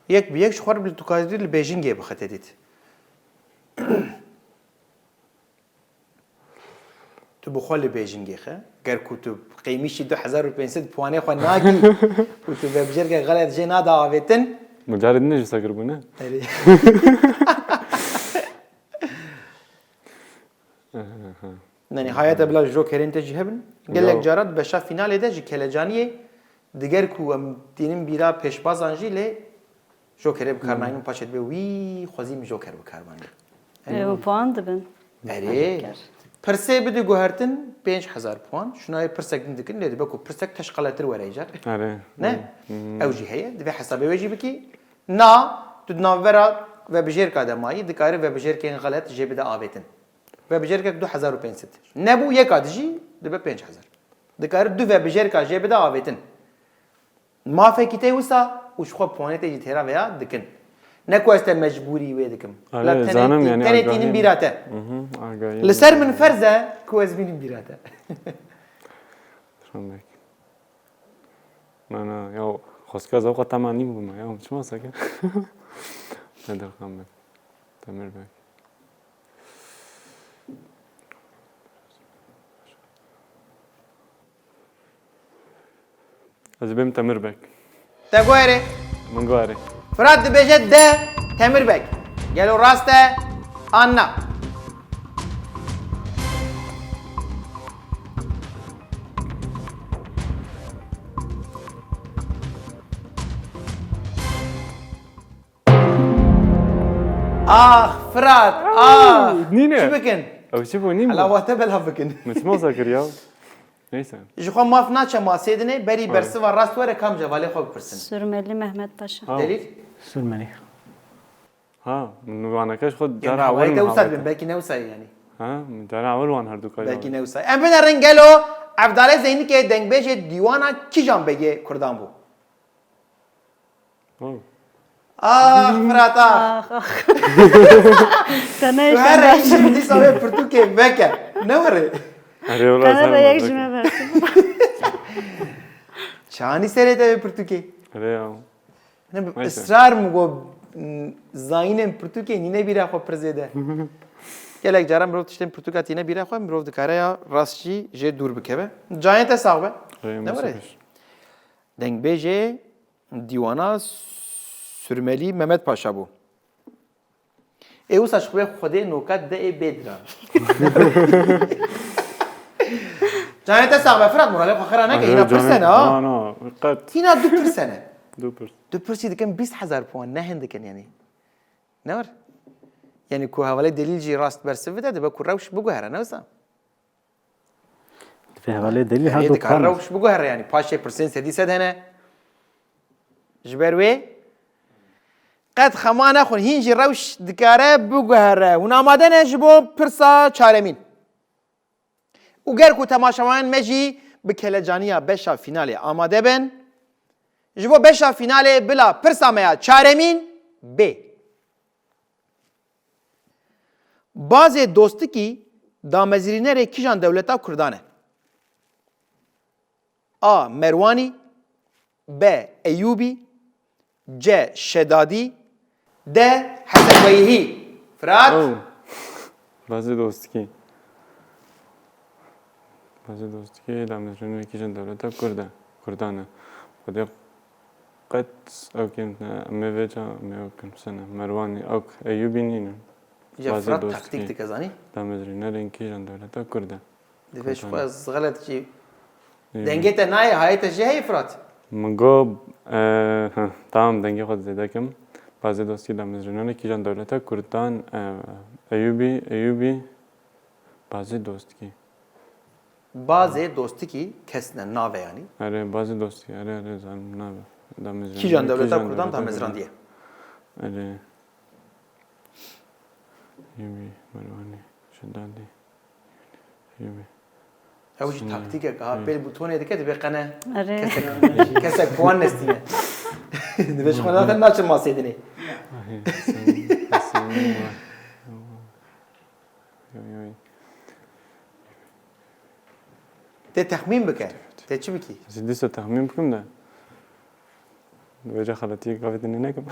Yek bi yek ji xwe re tu karî li bêjingê bixe te dît. Tu bi xwe li bêjingê xe. Ger ku tu qeymîşî du hezar û pênc sed puanê xwe nakî û tu vebijêrke xelet jê nada avêtin. Min carê din jî sekir bû, ne? Erê. Aha. Yanî hayata bila jokerên te jî hebin. Gelek Yo. Cara di beşa fînalê de ji kelecaniyê diger ku em tînin bîra pêşbazan jî lê jokerê bi kar naynin, paşê dibe wî xwezî min joker bi kar banî. Ê, û puan dibin. Erê. Joker. Pirsê bidî guhertin pênc hezar puan. Şuna yê pirsek din dikin, lê dibe ku pirsek teşqeletir were îcar. Erê. Ne? Hı hı. Ew jî heye. Divê hesabê wê jî bikî. Na, tu di navbera vebijêrka de mayî, dikarî vebijêrkên xelet jê bide avêtin. Vebijêrkek du hezar û pênc sed. Nebû yeka dijî, dibe pênc hezar. Dikarî du vebijêrka jê bide avêtin. Mafekî tê wisa û ji xwe puanê tê jî têra veya dikin. Ne ku ez te mecbûrî wê dikim. Erê, La tenê zanim tî-, yani tenê agahî tînin min. Bîra te. Mhm, agahî Li min. Ser min ferz e ku ez bînim bîra te. Şandek. Na, na, ya xwezka ez ewqa tema nîbûme, ya çima seke? Bedirxan Beg. Temir Beg. Ez ê bêm Temir Beg. Te guherê. Min guherê. Firat dibêje de, Temir Beg. Gelo rast e an na? Ax, Firat, ax. Nîne. Çi bikin? Ew çi bû, nîn bû? Hela wate belav bikin. Min çima wisa kir ya? Neyse. Ji xwe maf naçe masê dinê, berî Ha. bersiva rast were kam cevalê xwe bipirsin. Surmeli Mehmet Paşa. Ha. Delîl? Surmeli. Ha, min waneke ji xwe Yê cara navayê ewil te min wisa hawete. Dibin, belkî ne wisa ye yanî. Ha, min cara ewil wan her du kar Belkî ne wisa. Em binerin gelo Evdalê Zeynikê dengbêjê dîwana kîjan begê Kurdan bû? Oh. Ah, Firat, ah. Ax, ax. Te ne Tu her işten rengî dîsa wê pirtûkê veke. Ne were? Erê, wala Te ne sen be yek bak. Ji me bersin. Çanî serê te wê pirtûkê. Erê ya. Ne bi Neyse. Israr mi got, m, zayînên pirtûkê nîne bîra xwe pir zêde. Gelek caran mirov tiştên pirtûka tîne bîra xwe, mirov dikare ya rast jî jê dûr bikeve. Cayê te sax be. Erê, Ne were? Mûsî. Dengbêjê dîwana Surmelî Mehmet Paşa bû. Ê wisa ji xwe Xwedê noka de ê bê diran. Canê te sax be Firat, moralê xwe xira neke, Erê, hîna canê, pirsene ha. Na, na, qet. Hîna du pirsene. Du pirs. Du pirsî dikin bîst hezar puan, ne hin dikin yanî. Ne war? Yanî ku hevalê delîl jî rast bersiv bide, dibe ku rewş biguhere, ne wisa? Di Hevalê delîl her Heyê du dikare kan. Rewş biguhere, yanî paşê pirsên sedî sed hene. Ji ber wê qet xema nexwin, hîn jî Rewş dikare biguhere. Hûn amade ne ji bo pirsa çaremîn? Û ger ku temaşevanên me jî bi kelecaniya beşa fînalê amade bin, ji bo beşa fînalê bila pirsa me ya çaremîn bê. Bazê dostikî damezrînerê kîjan dewleta Kurdan e? A. Merwanî, B. Eyûbî, C. Şedadî, D. Hesenweyhî. Firat? Oh. Bazê dostikî. Bazê dostikî damezrînerê kîjan dewleta Kurd e. Kurdan e. Xwedê qet ew kêm ne. Em ê vêca em ê ew kêm sene. Merwanî, ok, Eyûbî nînin. Ya Bazê Firat dostikî. Taktik dike, zanî? Damezrînerên kîjan dewleta Kurd e. Divê ji Kurdan. xwe ez xelet kî. Eyûbî. Dengê te nayê, hayê te jî heye Firat. Min got, e, heh, tamam, dengê xwe zêde kim. Bazê dostî damezrînanê kîjan dewleta Kurdan, e, Eyûbî, Eyûbî, bazê dostkî. Bazê dostikî kes ne, nave yanî. Erê, bazê dostkî, erê, erê, zanim nave. Damezrînanê Kîjan dewleta kîjan Kurdan dewleta damezrandiye. Erê. Eyûbî, Merwanî, Şedadî. Eyûbî. Ew jî Sinir. taktikek, aha Hı. pêl bûtonê dike, divê qene Erê. kesek, kesek puan nestîne. Divê ji xwe zaten naçin masê dinê. Ahê, sen, sen, Yoy, yoy. Tê texmîn bike. Tê çi bikî? Ez ê dîsa texmîn bikim de. Vêca xeletiyek gavê dinê nekim.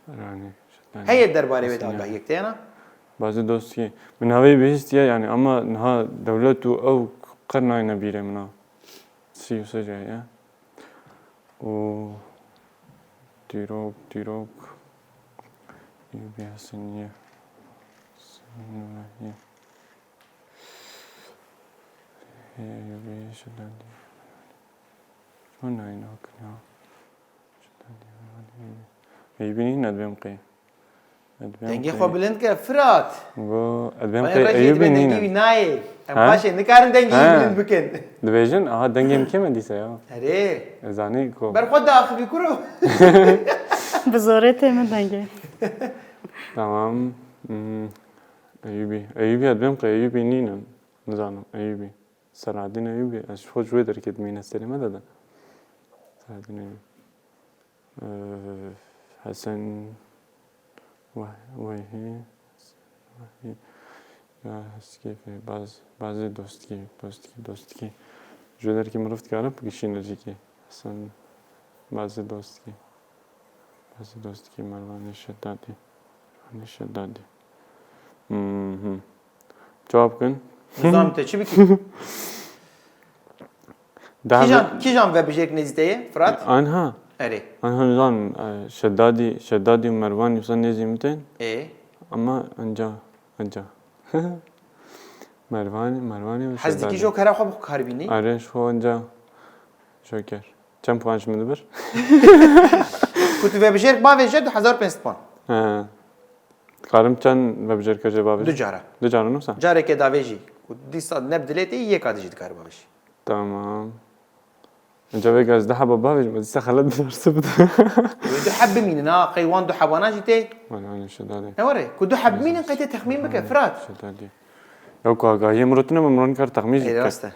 Merwanî, Şedadî. Heye derbarê wê de Sinir. agahiyek te yana? Bazê dostkî. Min havê bihîstiye yani ama niha dewlet û ew qir nayne bîrê min a. Sî û sê ye. Û dîrok, dîrok. Eyûbî Hesenî. Eyûbî Şedadî. Çima nayne hakin ya? Eyûbî nîn, ez dibêm qey. Ez dibêm Dengê qey. xwe bilind ke Firat. Go, ez dibêm Bayê qey rejê Eyûbî dibe dengê nîn. wî nayê. Em Ha? paşê nikarin dengê wî Ha. bilind bikin. Dibêjin, aha dengê min kêm e dîsa ya. Erê. Ez zanî ku. Ber xwe daxivî kuro. Bi zorê tê min dengê. Tamam. Hmm. Eyûbî. Eyûbî ez dibêm qey Eyûbî nîn e. Nizanim. Eyûbî. Selahaddîn Eyûbî. Ez ji xwe ji wê derkê dimîne serê me de de. Selahaddîn Eyûbî. Ee, Hesen Weh-, Wehî. Wehî. Ya Heskêfê. Baz, bazê dostkî. Dostkî. Dostkî. Ji wê derkê mirov dikare bigişîne cîkê. Hesen. Bazê dostkî. Bazê dostkî. Mervanê Şedadî. Mervanê Şedadî. Mhm. Cevap kin. Nizam te çi bikî? Daha Kîjan, kîjan vebijêrek nêzî te ye, Firat? Anha. Erê. Anha nizam, e, Şedadî, Şedadî û Mervanî wisa nêzî min tên. Ê. Ama enca, enca. Mervanî, Mervanî û Hez dikî Şedadî. jokera xwe bixwe karibînî? Erê, ji xwe enca joker. Çend puan ji min dibir? Ku tu vebijêrek bavêje du hezar pênc sed puan. He. Dikarim çend vebijêrka jê bavêjim? Du cara. Du cara nûsa? Careke davêjî. Ku dîsa ne bi dilê tê, yeka dijî dikare bavêjî. Tamam. Enca vêga ez du heba bavêjim, ez dîsa xelet bi dersi bidim. Wê du heb bimînin ha, qey wan du hebana jî tê. Wala, wala, Şedadî. Ne were? Ku du heb bimînin qey tê texmîn bike, Firat. Şedadî. Ya ku agahiyê min rotine, min ron kar texmîn jî Ê, dike. rast e.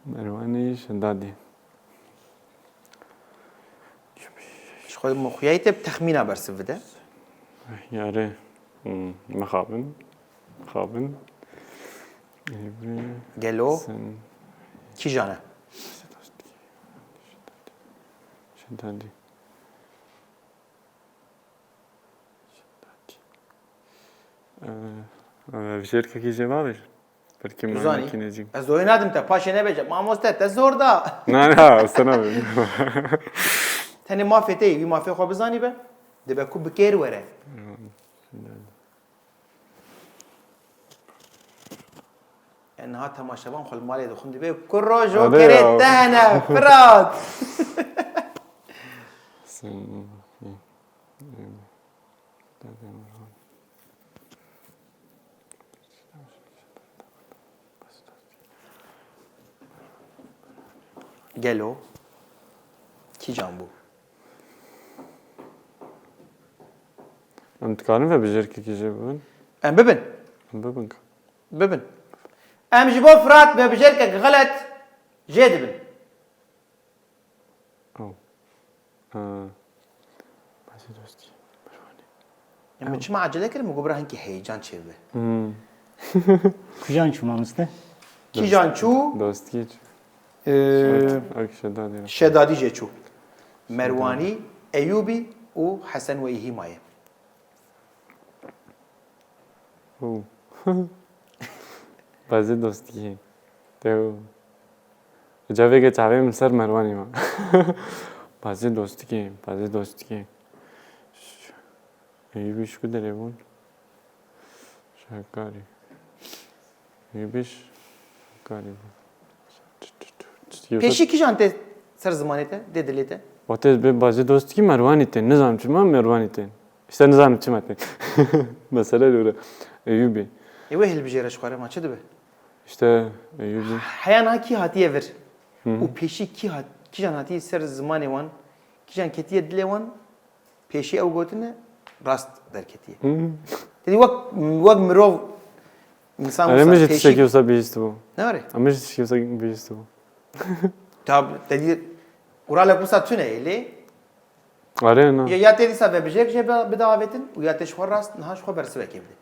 Merwanî Şedadî. Ji xwe min xuyayî te bi texmîna bersiv bide. Yarê. Hmm, mixabin. Mixabin. Êbrî. Gelo Sen. kîjan e? Şedadî. Şedadî. Ee, ee, vijêrkekî jê bavêj. Belkî Tu zanî. manakî nêzî. Ez doyê nadim te, paşê nebêje. Mamoste, te zor da. Na, na, sana be. Tenê mafê te yî, wî mafê xwe bizanî be. Dibe ku bi kêr were. E, niha temaşevan xwe li malê dixwin dibe. Kuro Hadi jokerê ya. te hene, Firat. Sen. Hı. Hı. Hı. Hı. Hı. Hı. gelo kîjan bû? Em dikarin vebijêrkekî jê bibin? Em bibin. Em bibin. Bibin. Em ji bo Firat vebijêrkek xelet jê dibin. Oh. Ha. Bahsê dostî. Merwanî. Em çima acele kirin? Min got bira hinkî heyecan çêbibe. Hmm. Kîjan çû mamoste? Kîjan çû? Dostî çû. Ee, Ak şedadî. Şedadî jê çû. Merwanî, Eyûbî û Hesen Weyhî maye. Oh. Bazê dostî. Tew. Cavê ke çavê min ser Merwanî ma. Bazê dostî, bazê dostî. Eyûbî ji ku derê bûn? Şekarî. Eyûbî ji Şekarî bûn. Pêşî kîjan tê ser zimanê te, tê dilê te? Wate ez bê bazê dostî Merwanî tên. Nizanim çima Merwanî tên. Îşte nizanim çima tên. Mesele li were. Eyûbî. Ê wê hilbijêre ji xwe re ma çi dibe? Îşte Eyûbî. Heya niha kî hatiye vir? Û pêşî kî hat, kîjan hatiye ser zimanê wan? Kîjan ketiye dilê wan? Pêşî ew gotine rast derketiye. Tedî wek, wek mirov insan Erê wisa min jî pêşî tiştekî wisa bihîstibû. Ne were? Em min jî tiştekî wisa bihîstibû. Tab tedî uralek wisa tune ye lê Erê na. ya, ya tê dîsa vebijêrek jê bide avêtin û ya tê ji xwe rast niha ji xwe bersivekê bide.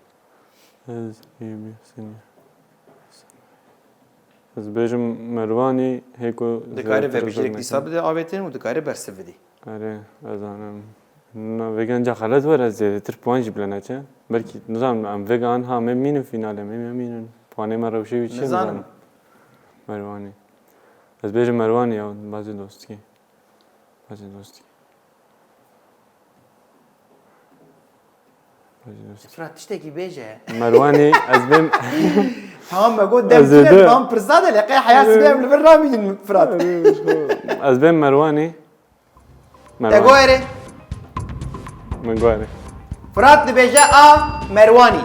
Ez Eyûbî seniye. Ez bêjim Merwanî hêko Dikare vebijêrek dîsa bide avêtin û dikare bersiv bidî. Erê, ez zanim. Na vêga enca xelet were, ez zêdetir puan jî bile neçe. Belkî, nizanim, em vêga anha me mînin fînalê, me me mînin. Puanê me rewşê wî çi ye, Nizanim. Nizanim. Merwanî. Ez bêjim Merwanî ya, bazê dostî. Bazê dostî. Bazê dostî. Firat tiştekî bêje. Merwanî, ez bêm... Tamam me got Ez dem ê tine de- van pirsa de leqe heya sibê em li vir ramînin Firat. Ez bêm Merwanî. Te go erê. Min go erê. Firat dibêje a Merwanî.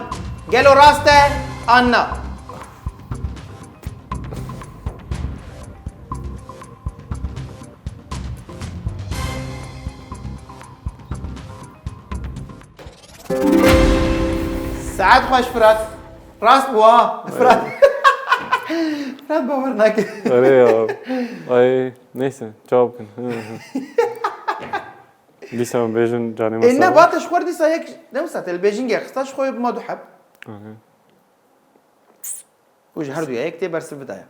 Gelo rast e an na? Saet xweş Firat. Rast bû ha. Firat. Firat bawer nake. Erê ya. Ay, neyse, çawa bikin. Dîsa em bêjin canê me Ê sağ ol. nebata ji xwe dîsa yek, ne wisa te li bêjingê xista ji xwe bi ma du heb. Aha. Û ji her duya yek tê bersiv bidaya.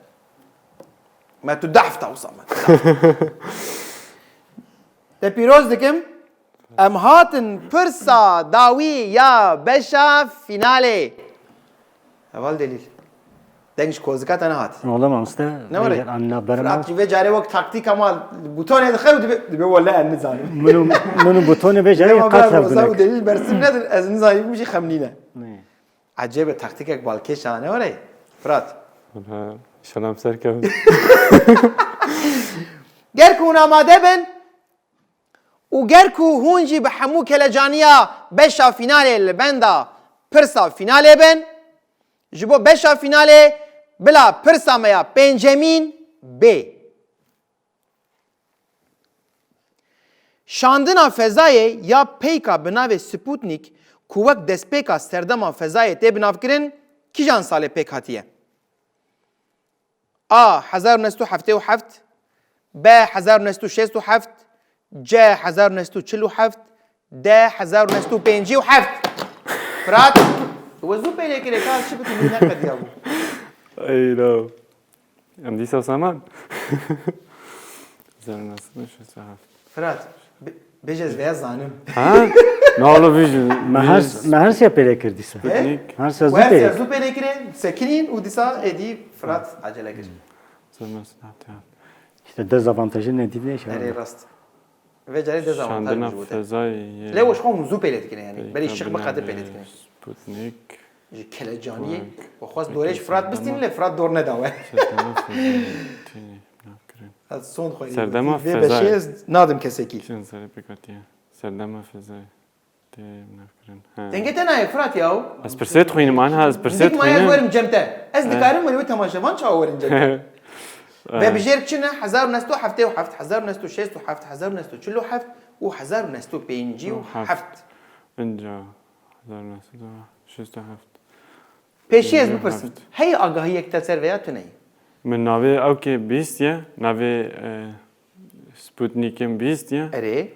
Me tu deh hefta wisa me. Te pîroz dikim. Em hatin pirsa dawî ya beşa fînalê. Heval Delîl. Deng ji kozika te nehat. Ola mamoste. Ne were? Anna berma. Firat jî vê carê wek taktîk ama butonê dixe û dibe, dibe wele ez nizanim. Min û, min û butonê vê carê Dema qet bira hev Roza û binek. Delîl bersiv nedin ez nizanim jî xemnîne. Ne. Ecêbe taktîkek balkêş a ne were? Firat. Ha, şelam ser kevin. Ger ku hûn amade bin û ger ku hûn jî bi hemû kelecaniya beşa fînalê li benda pirsa fînalê bin, ji bo beşa fînalê bila pirsa me ya pêncemîn bê. Şandina fezayê ya peyka bi navê Sputnik ku wek destpêka serdema fezayê tê binavkirin, kîjan salê pêk hatiye? A. Hezar û neh sed û heftê û heft, B. Hezar û neh sed û şêst û heft, C. Hezar û neh sed û çil û heft, D. Hezar û neh sed û pêncî û heft. Firat, we zû pêlê kirê, ka çi bikin, min neqediya bû. Ey la. Em dîsa saman. Hezar û neh sed û şêst û heft. Firat, bi- bêje ez vêya zanim. Ha? Ne oğlum, vî jî. Me her, me her siya pêle kir dîsa. Sputnik. Her siya zû Wer pêle ser kir. zû pêlê kirê, sekinîn û dîsa êdî Firat acele kir. Hezar û neh sed û heftê û heft. İşte dezavantajı ne diye şey Erê var. Rast. Vê carê dezavantaj Şandina ji bo te. fezayê. Lê we ji xwe hûn zû pêlê dikin yani. Berî şix bi qede pêlê dikin. Sputnik. Ji kelecaniyê we xwest dorê ji Firat bistînin lê Firat dor neda we. Serdema fezayê. Tînî, nakirin. Ez son xwe Serdema vê fezayê. beşê ez nadim kesekî. Çin serê pêkatiye. Serdema fezayê. Tê nakirin. Ha. Dengê te nayê Firat yaw. Ez pirsê dixwînim, anha ez pirsê Dik maya ez dixwînim. werim cem te. Ez He. Dikarim were wê temaşevan çawa werin cem te. Vebijêr çi ne? Hezar û neh sed û heftê û heft, hezar û neh sed û şêst û heft, hezar û neh sed û çil û heft û hezar û neh sed û pêncî û heft. Inca hezar û neh sed û şêst û heft. Pêşî ez bipirsim. Heyî agahiyek te ser vêya tune ye? Min navê ewkê bihîstiye, navê e, Sputnikê min bihîstiye. Erê.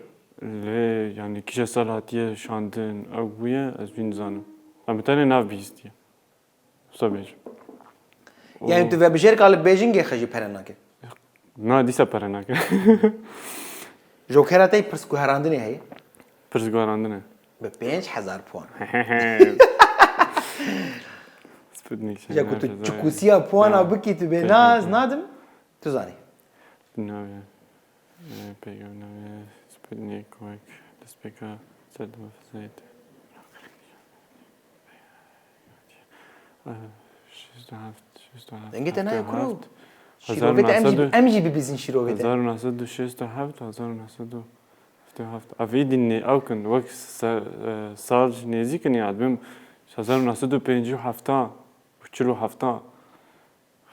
Lê yani kîje sal hatiye şandin ew bûye ez wî nizanim. Em bi tenê nav bihîstiye. Wisa bêjim. Yani tu vebijêrka li Bêjingê xwe jî pere nake? Na, dîsa pere nake. Jokera te yê pirsguherandinê heye? Pirsguherandinê. Bi pênc hezar puan. Sputnik Ya ku tu çikûsiya puana bikî tu bê naz nadim, tu zanî. Navê. Peygamber navê Sputnik wek destpêka serdema fezayê te. Şêst û heft, şêst û heft. Dengê te nayê kuro. Şîrovê te em jî, em jî bibîzin şîrovê te. Hezar û neh sed û şêst û heft, hezar û neh sed û heftê û heft. Ev êdî nê ew kin, wek se- e, sal jî nêzîk in ya, dibêm hezar û neh sed û pêncî û hefta û çil û hefta.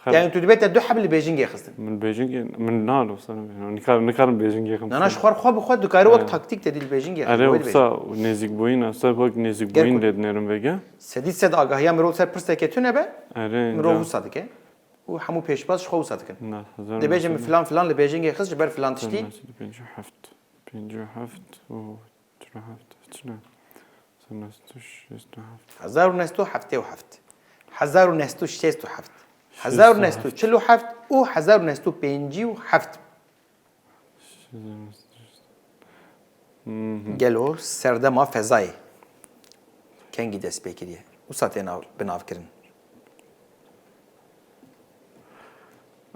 Yani tu dibê te du heb li Bêjingê xistin. Min Bêjingê, min na lo sana Bêjing. Nikar, nikarim Bêjingê xim. Nana ji xwar xwe bi xwe dikare wek taktik te dî li Bêjingê xim. Erê wisa nêzîkbûyîn, wisa wek nêzîkbûyîn lê dinêrim vêge. Sedî sed agahiya mirov ser pirseke tune be. Erê. Mirov wisa dike. Û hemû pêşbaz ji xwe wisa dikin. Dibêje min filan filan li Bêjingê xist ji ber filan tiştî. Pêncî û heft. Pêncî û heft û çil û heft. Çi ne? Sed û şêst û heft. Hezar û neh sed û heftê û heft. Hezar û neh sed û şêst û heft. Hezar û neh sed û çil û heft û hezar û neh sed û pêncî û heft. Gelo serdema fezayê kengî dest pê kiriye? Wisa tê nav, bi nav kirin.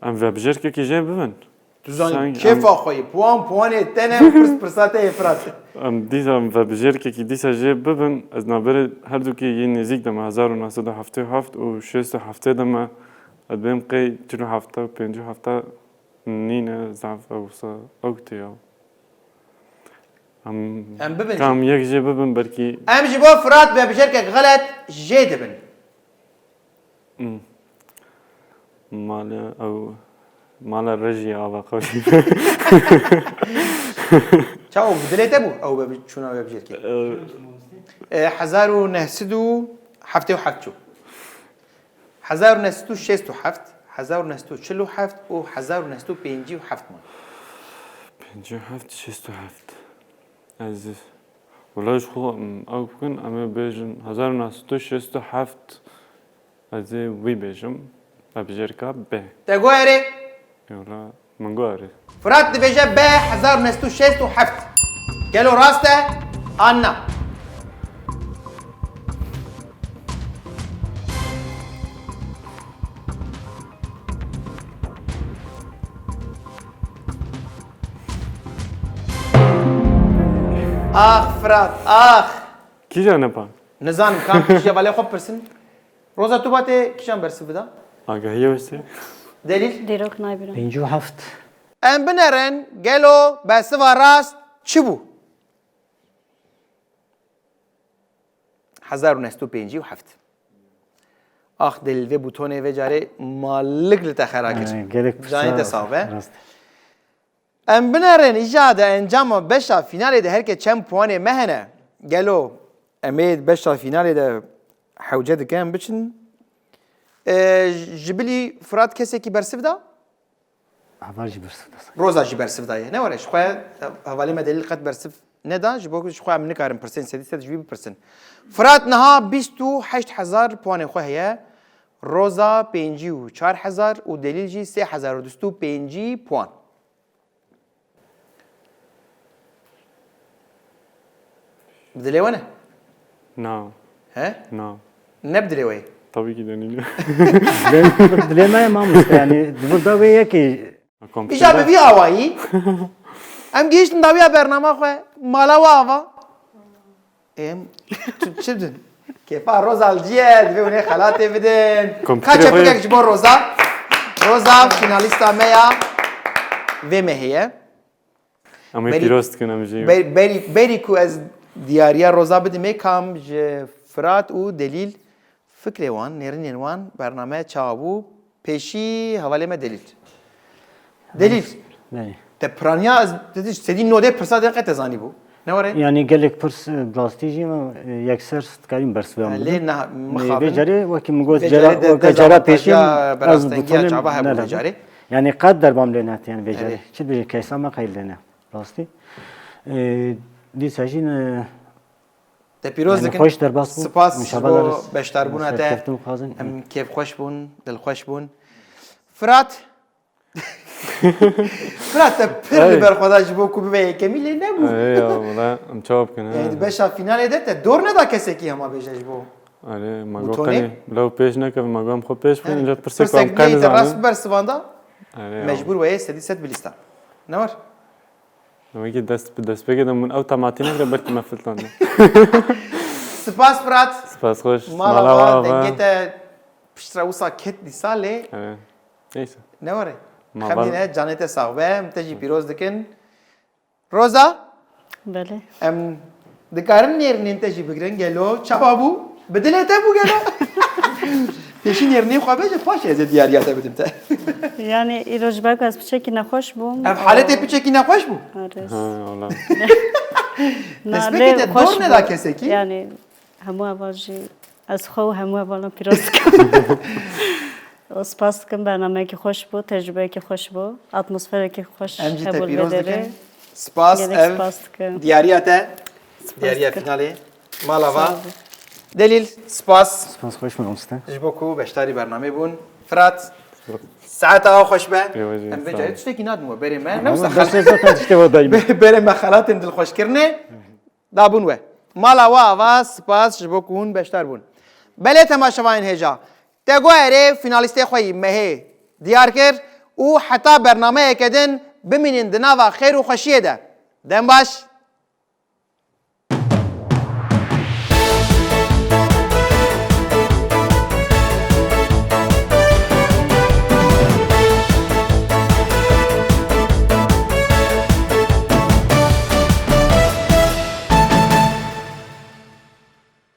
Em vebijêrkekî jê bibin. Tu zanî kêfa xwe yê, puan puanê te ne, pirs pirsa te yê Firat. Em dîsa em vebijêrkekî dîsa jê bibin, ez navberê herdûkê yê nêzîk de me, hezar û neh sed û heftê û heft û şêst û heftê de me, ez bêm qey çil û hefta û pêncî û hefta nîne, zaf ew wisa ew tê ya. Em Em bibin jî. Kam yek jê bibin belkî. Em ji bo Firat vebijêrkek xelet jê dibin. Hmm. Mala ew, mala rejî ava qewlî. Çawa bi dilê te bû ew be çûna we bijêrkê? E, hezar û neh sed û heftê û heft çû. Hezar û neh sed û şêst û heft, hezar û neh sed û çil û heft û hezar û neh sed û pêncî û heft man. Pêncî û heft, şêst û heft. Ez, wela ji xwe, em, ew bikin, em ê bêjin hezar û neh sed û şêst û heft. Ez ê wî bêjim. Vebijêrka B. Te got erê? Yola, min got erê. Firat dibêje B hezar û neh sed û şêst û heft. Gelo rast e? An na? Ax Firat, ax. Kîjan e pa? Nizanim kam kîja valê xwe pirsin. Roza, tu ba tê kîjan bersiv bida? Agahiya wê se. Delîl? Dîrok nayê bîra. Pêncî û heft. Em binerin, gelo bersiva rast çi bû? Hezar û neh sed û pêncî û heft. Ax Delîl, vê bûtonê vê carê malik li te xera kir. He, gelek Canê te sax be. Rast. Em binerin îca de encama beşa fînalê de herke çend puanê me hene? Gelo em ê beşa fînalê de hewce dike em biçin? E, ji bilî Firat kesekî bersiv da? Heval jî bersiv da. Roza jî bersiv daye. Ne were, ji xwe hevalê me Delîl qet bersiv neda, ji bo ku ji xwe em nikarin pirsên sedî sed ji wî bipirsin. Firat niha bîst û heşt hezar puanê xwe heye. Roza pêncî û çar hezar û Delîl jî sê hezar û du sed û pêncî puan. Bi dilê we ne? Na. He? Na. Ne bi dilê we ye? Tabii ki de nîne. Dilê me ye mamoste, yani di vir de wê yekê. Îja bi vî awayî em gihîştin dawiya bernama xwe, mala we ava. Em tu çi din? Kêfa Rozal cî ye, divê hûn ê xelatê bidin. Ka çepikek ji bo Roza. Roza, fînalîsta me ya vê mehê ye. Em ê pîroz dikin, em jî. Berî, berî, berî ku ez diyariya Roza bidim ê, kam ji Firat û Delîl fikrê wan, nêrînên wan, bername çawa bû? Pêşî hevalê me Delîl. Delîl. Belê. Te piraniya ez, te dî sedî nodê pirsa de qe te zanî bû. Ne were? Yani gelek pirs e, bi rastî jî me e, yekser dikarîm bersiv yan Lê bidin. ne Vê mixabin. carê wekî min got Vê cara carê de weke cara dezavantaja pêşî ez berastengiya bitonim çava hebû vê nerebim. Carê. Yani qet derbam lê net yani vê carê. Evet. Çi dibêje keysa me qeyl lê ne. Rastî. E, Dîsa jî ne Te pîroz yani dikin. Xweş derbas bû. Spas Înşallah bo lerez beşdarbûna te. serkeftin xwazin. Em kêfxweş bûn, dilxweş bûn. Firat. Firat te pir li ber xwe da ji bo ku bibe yekemî lê nebû. Erê ya, wala em çawa bikin, he? Yani di beşa finalê de te dor neda kesekî hema bêje ji bo. Erê, ma Bu got tone? Qenî lew pêş nekevin, ma got em xwe pêş bikin, Yani inca pirsek pirsek em qenî neyê te rast zanin. biber sivanda, Erê ya. mecbûr weye sedî sed bilîsta. Ne war? Wekî dest bi destpêkê de min ew tematî nekire, belkî me filtandin. Spas Firat. Spas xweş. Mala wa Mala wa. Dengê te piştre wisa ket dîsa lê. Erê. Neyse. Ne were? Ma Xemîne val- canê te sax be, em te jî pîroz dikin. Roza, Belê. em dikarin nêrînên te jî bigirin gelo. Çawa bû? Bi dilê te bû gelo. Pêşî nêrînê xwe bêje, paşê ez ê diyariya te bidim te. Yani îro ji ber ku ez piçekî nexweş bûm. Ev haletê piçekî nexweş bû. Ares. Ha, wala. Na, Destpêkê lê te xweş dor neda bû. kesekî? Yani hemû heval jî ez xwe û hemû hevalan pîroz dikim. Û spas dikim, bernameyekî xweş bû, tecrubeyekî xweş bû, atmosferekî xweş Em jî te hebû li pîroz vê derê. dikin. Spas Gelek ev spas dikim. diyariya te. Spas Diyariya dikim. finalê. Mala Sağ va. ol. Delîl, spas. Spas xweş min Oste. Ji bo ku beşdarî bernamê bûn. Firat, saeta xweş be. Pêwajî, Em vê sağ carê ol. tiştekî nadin we berê me. Ama Newsa dest zaten tiştê wa dayî. Be- Berê me xelatên dilxweşkirinê. Dabûn we. Mala we ava, spas ji bo ku hûn beşdar bûn. Belê temaşevanên hêja. Te guherê finalîstê xwe yî mehê diyar kir û heta bernameyeke din bimînin di nava xêr û xweşiyê de. Dem baş.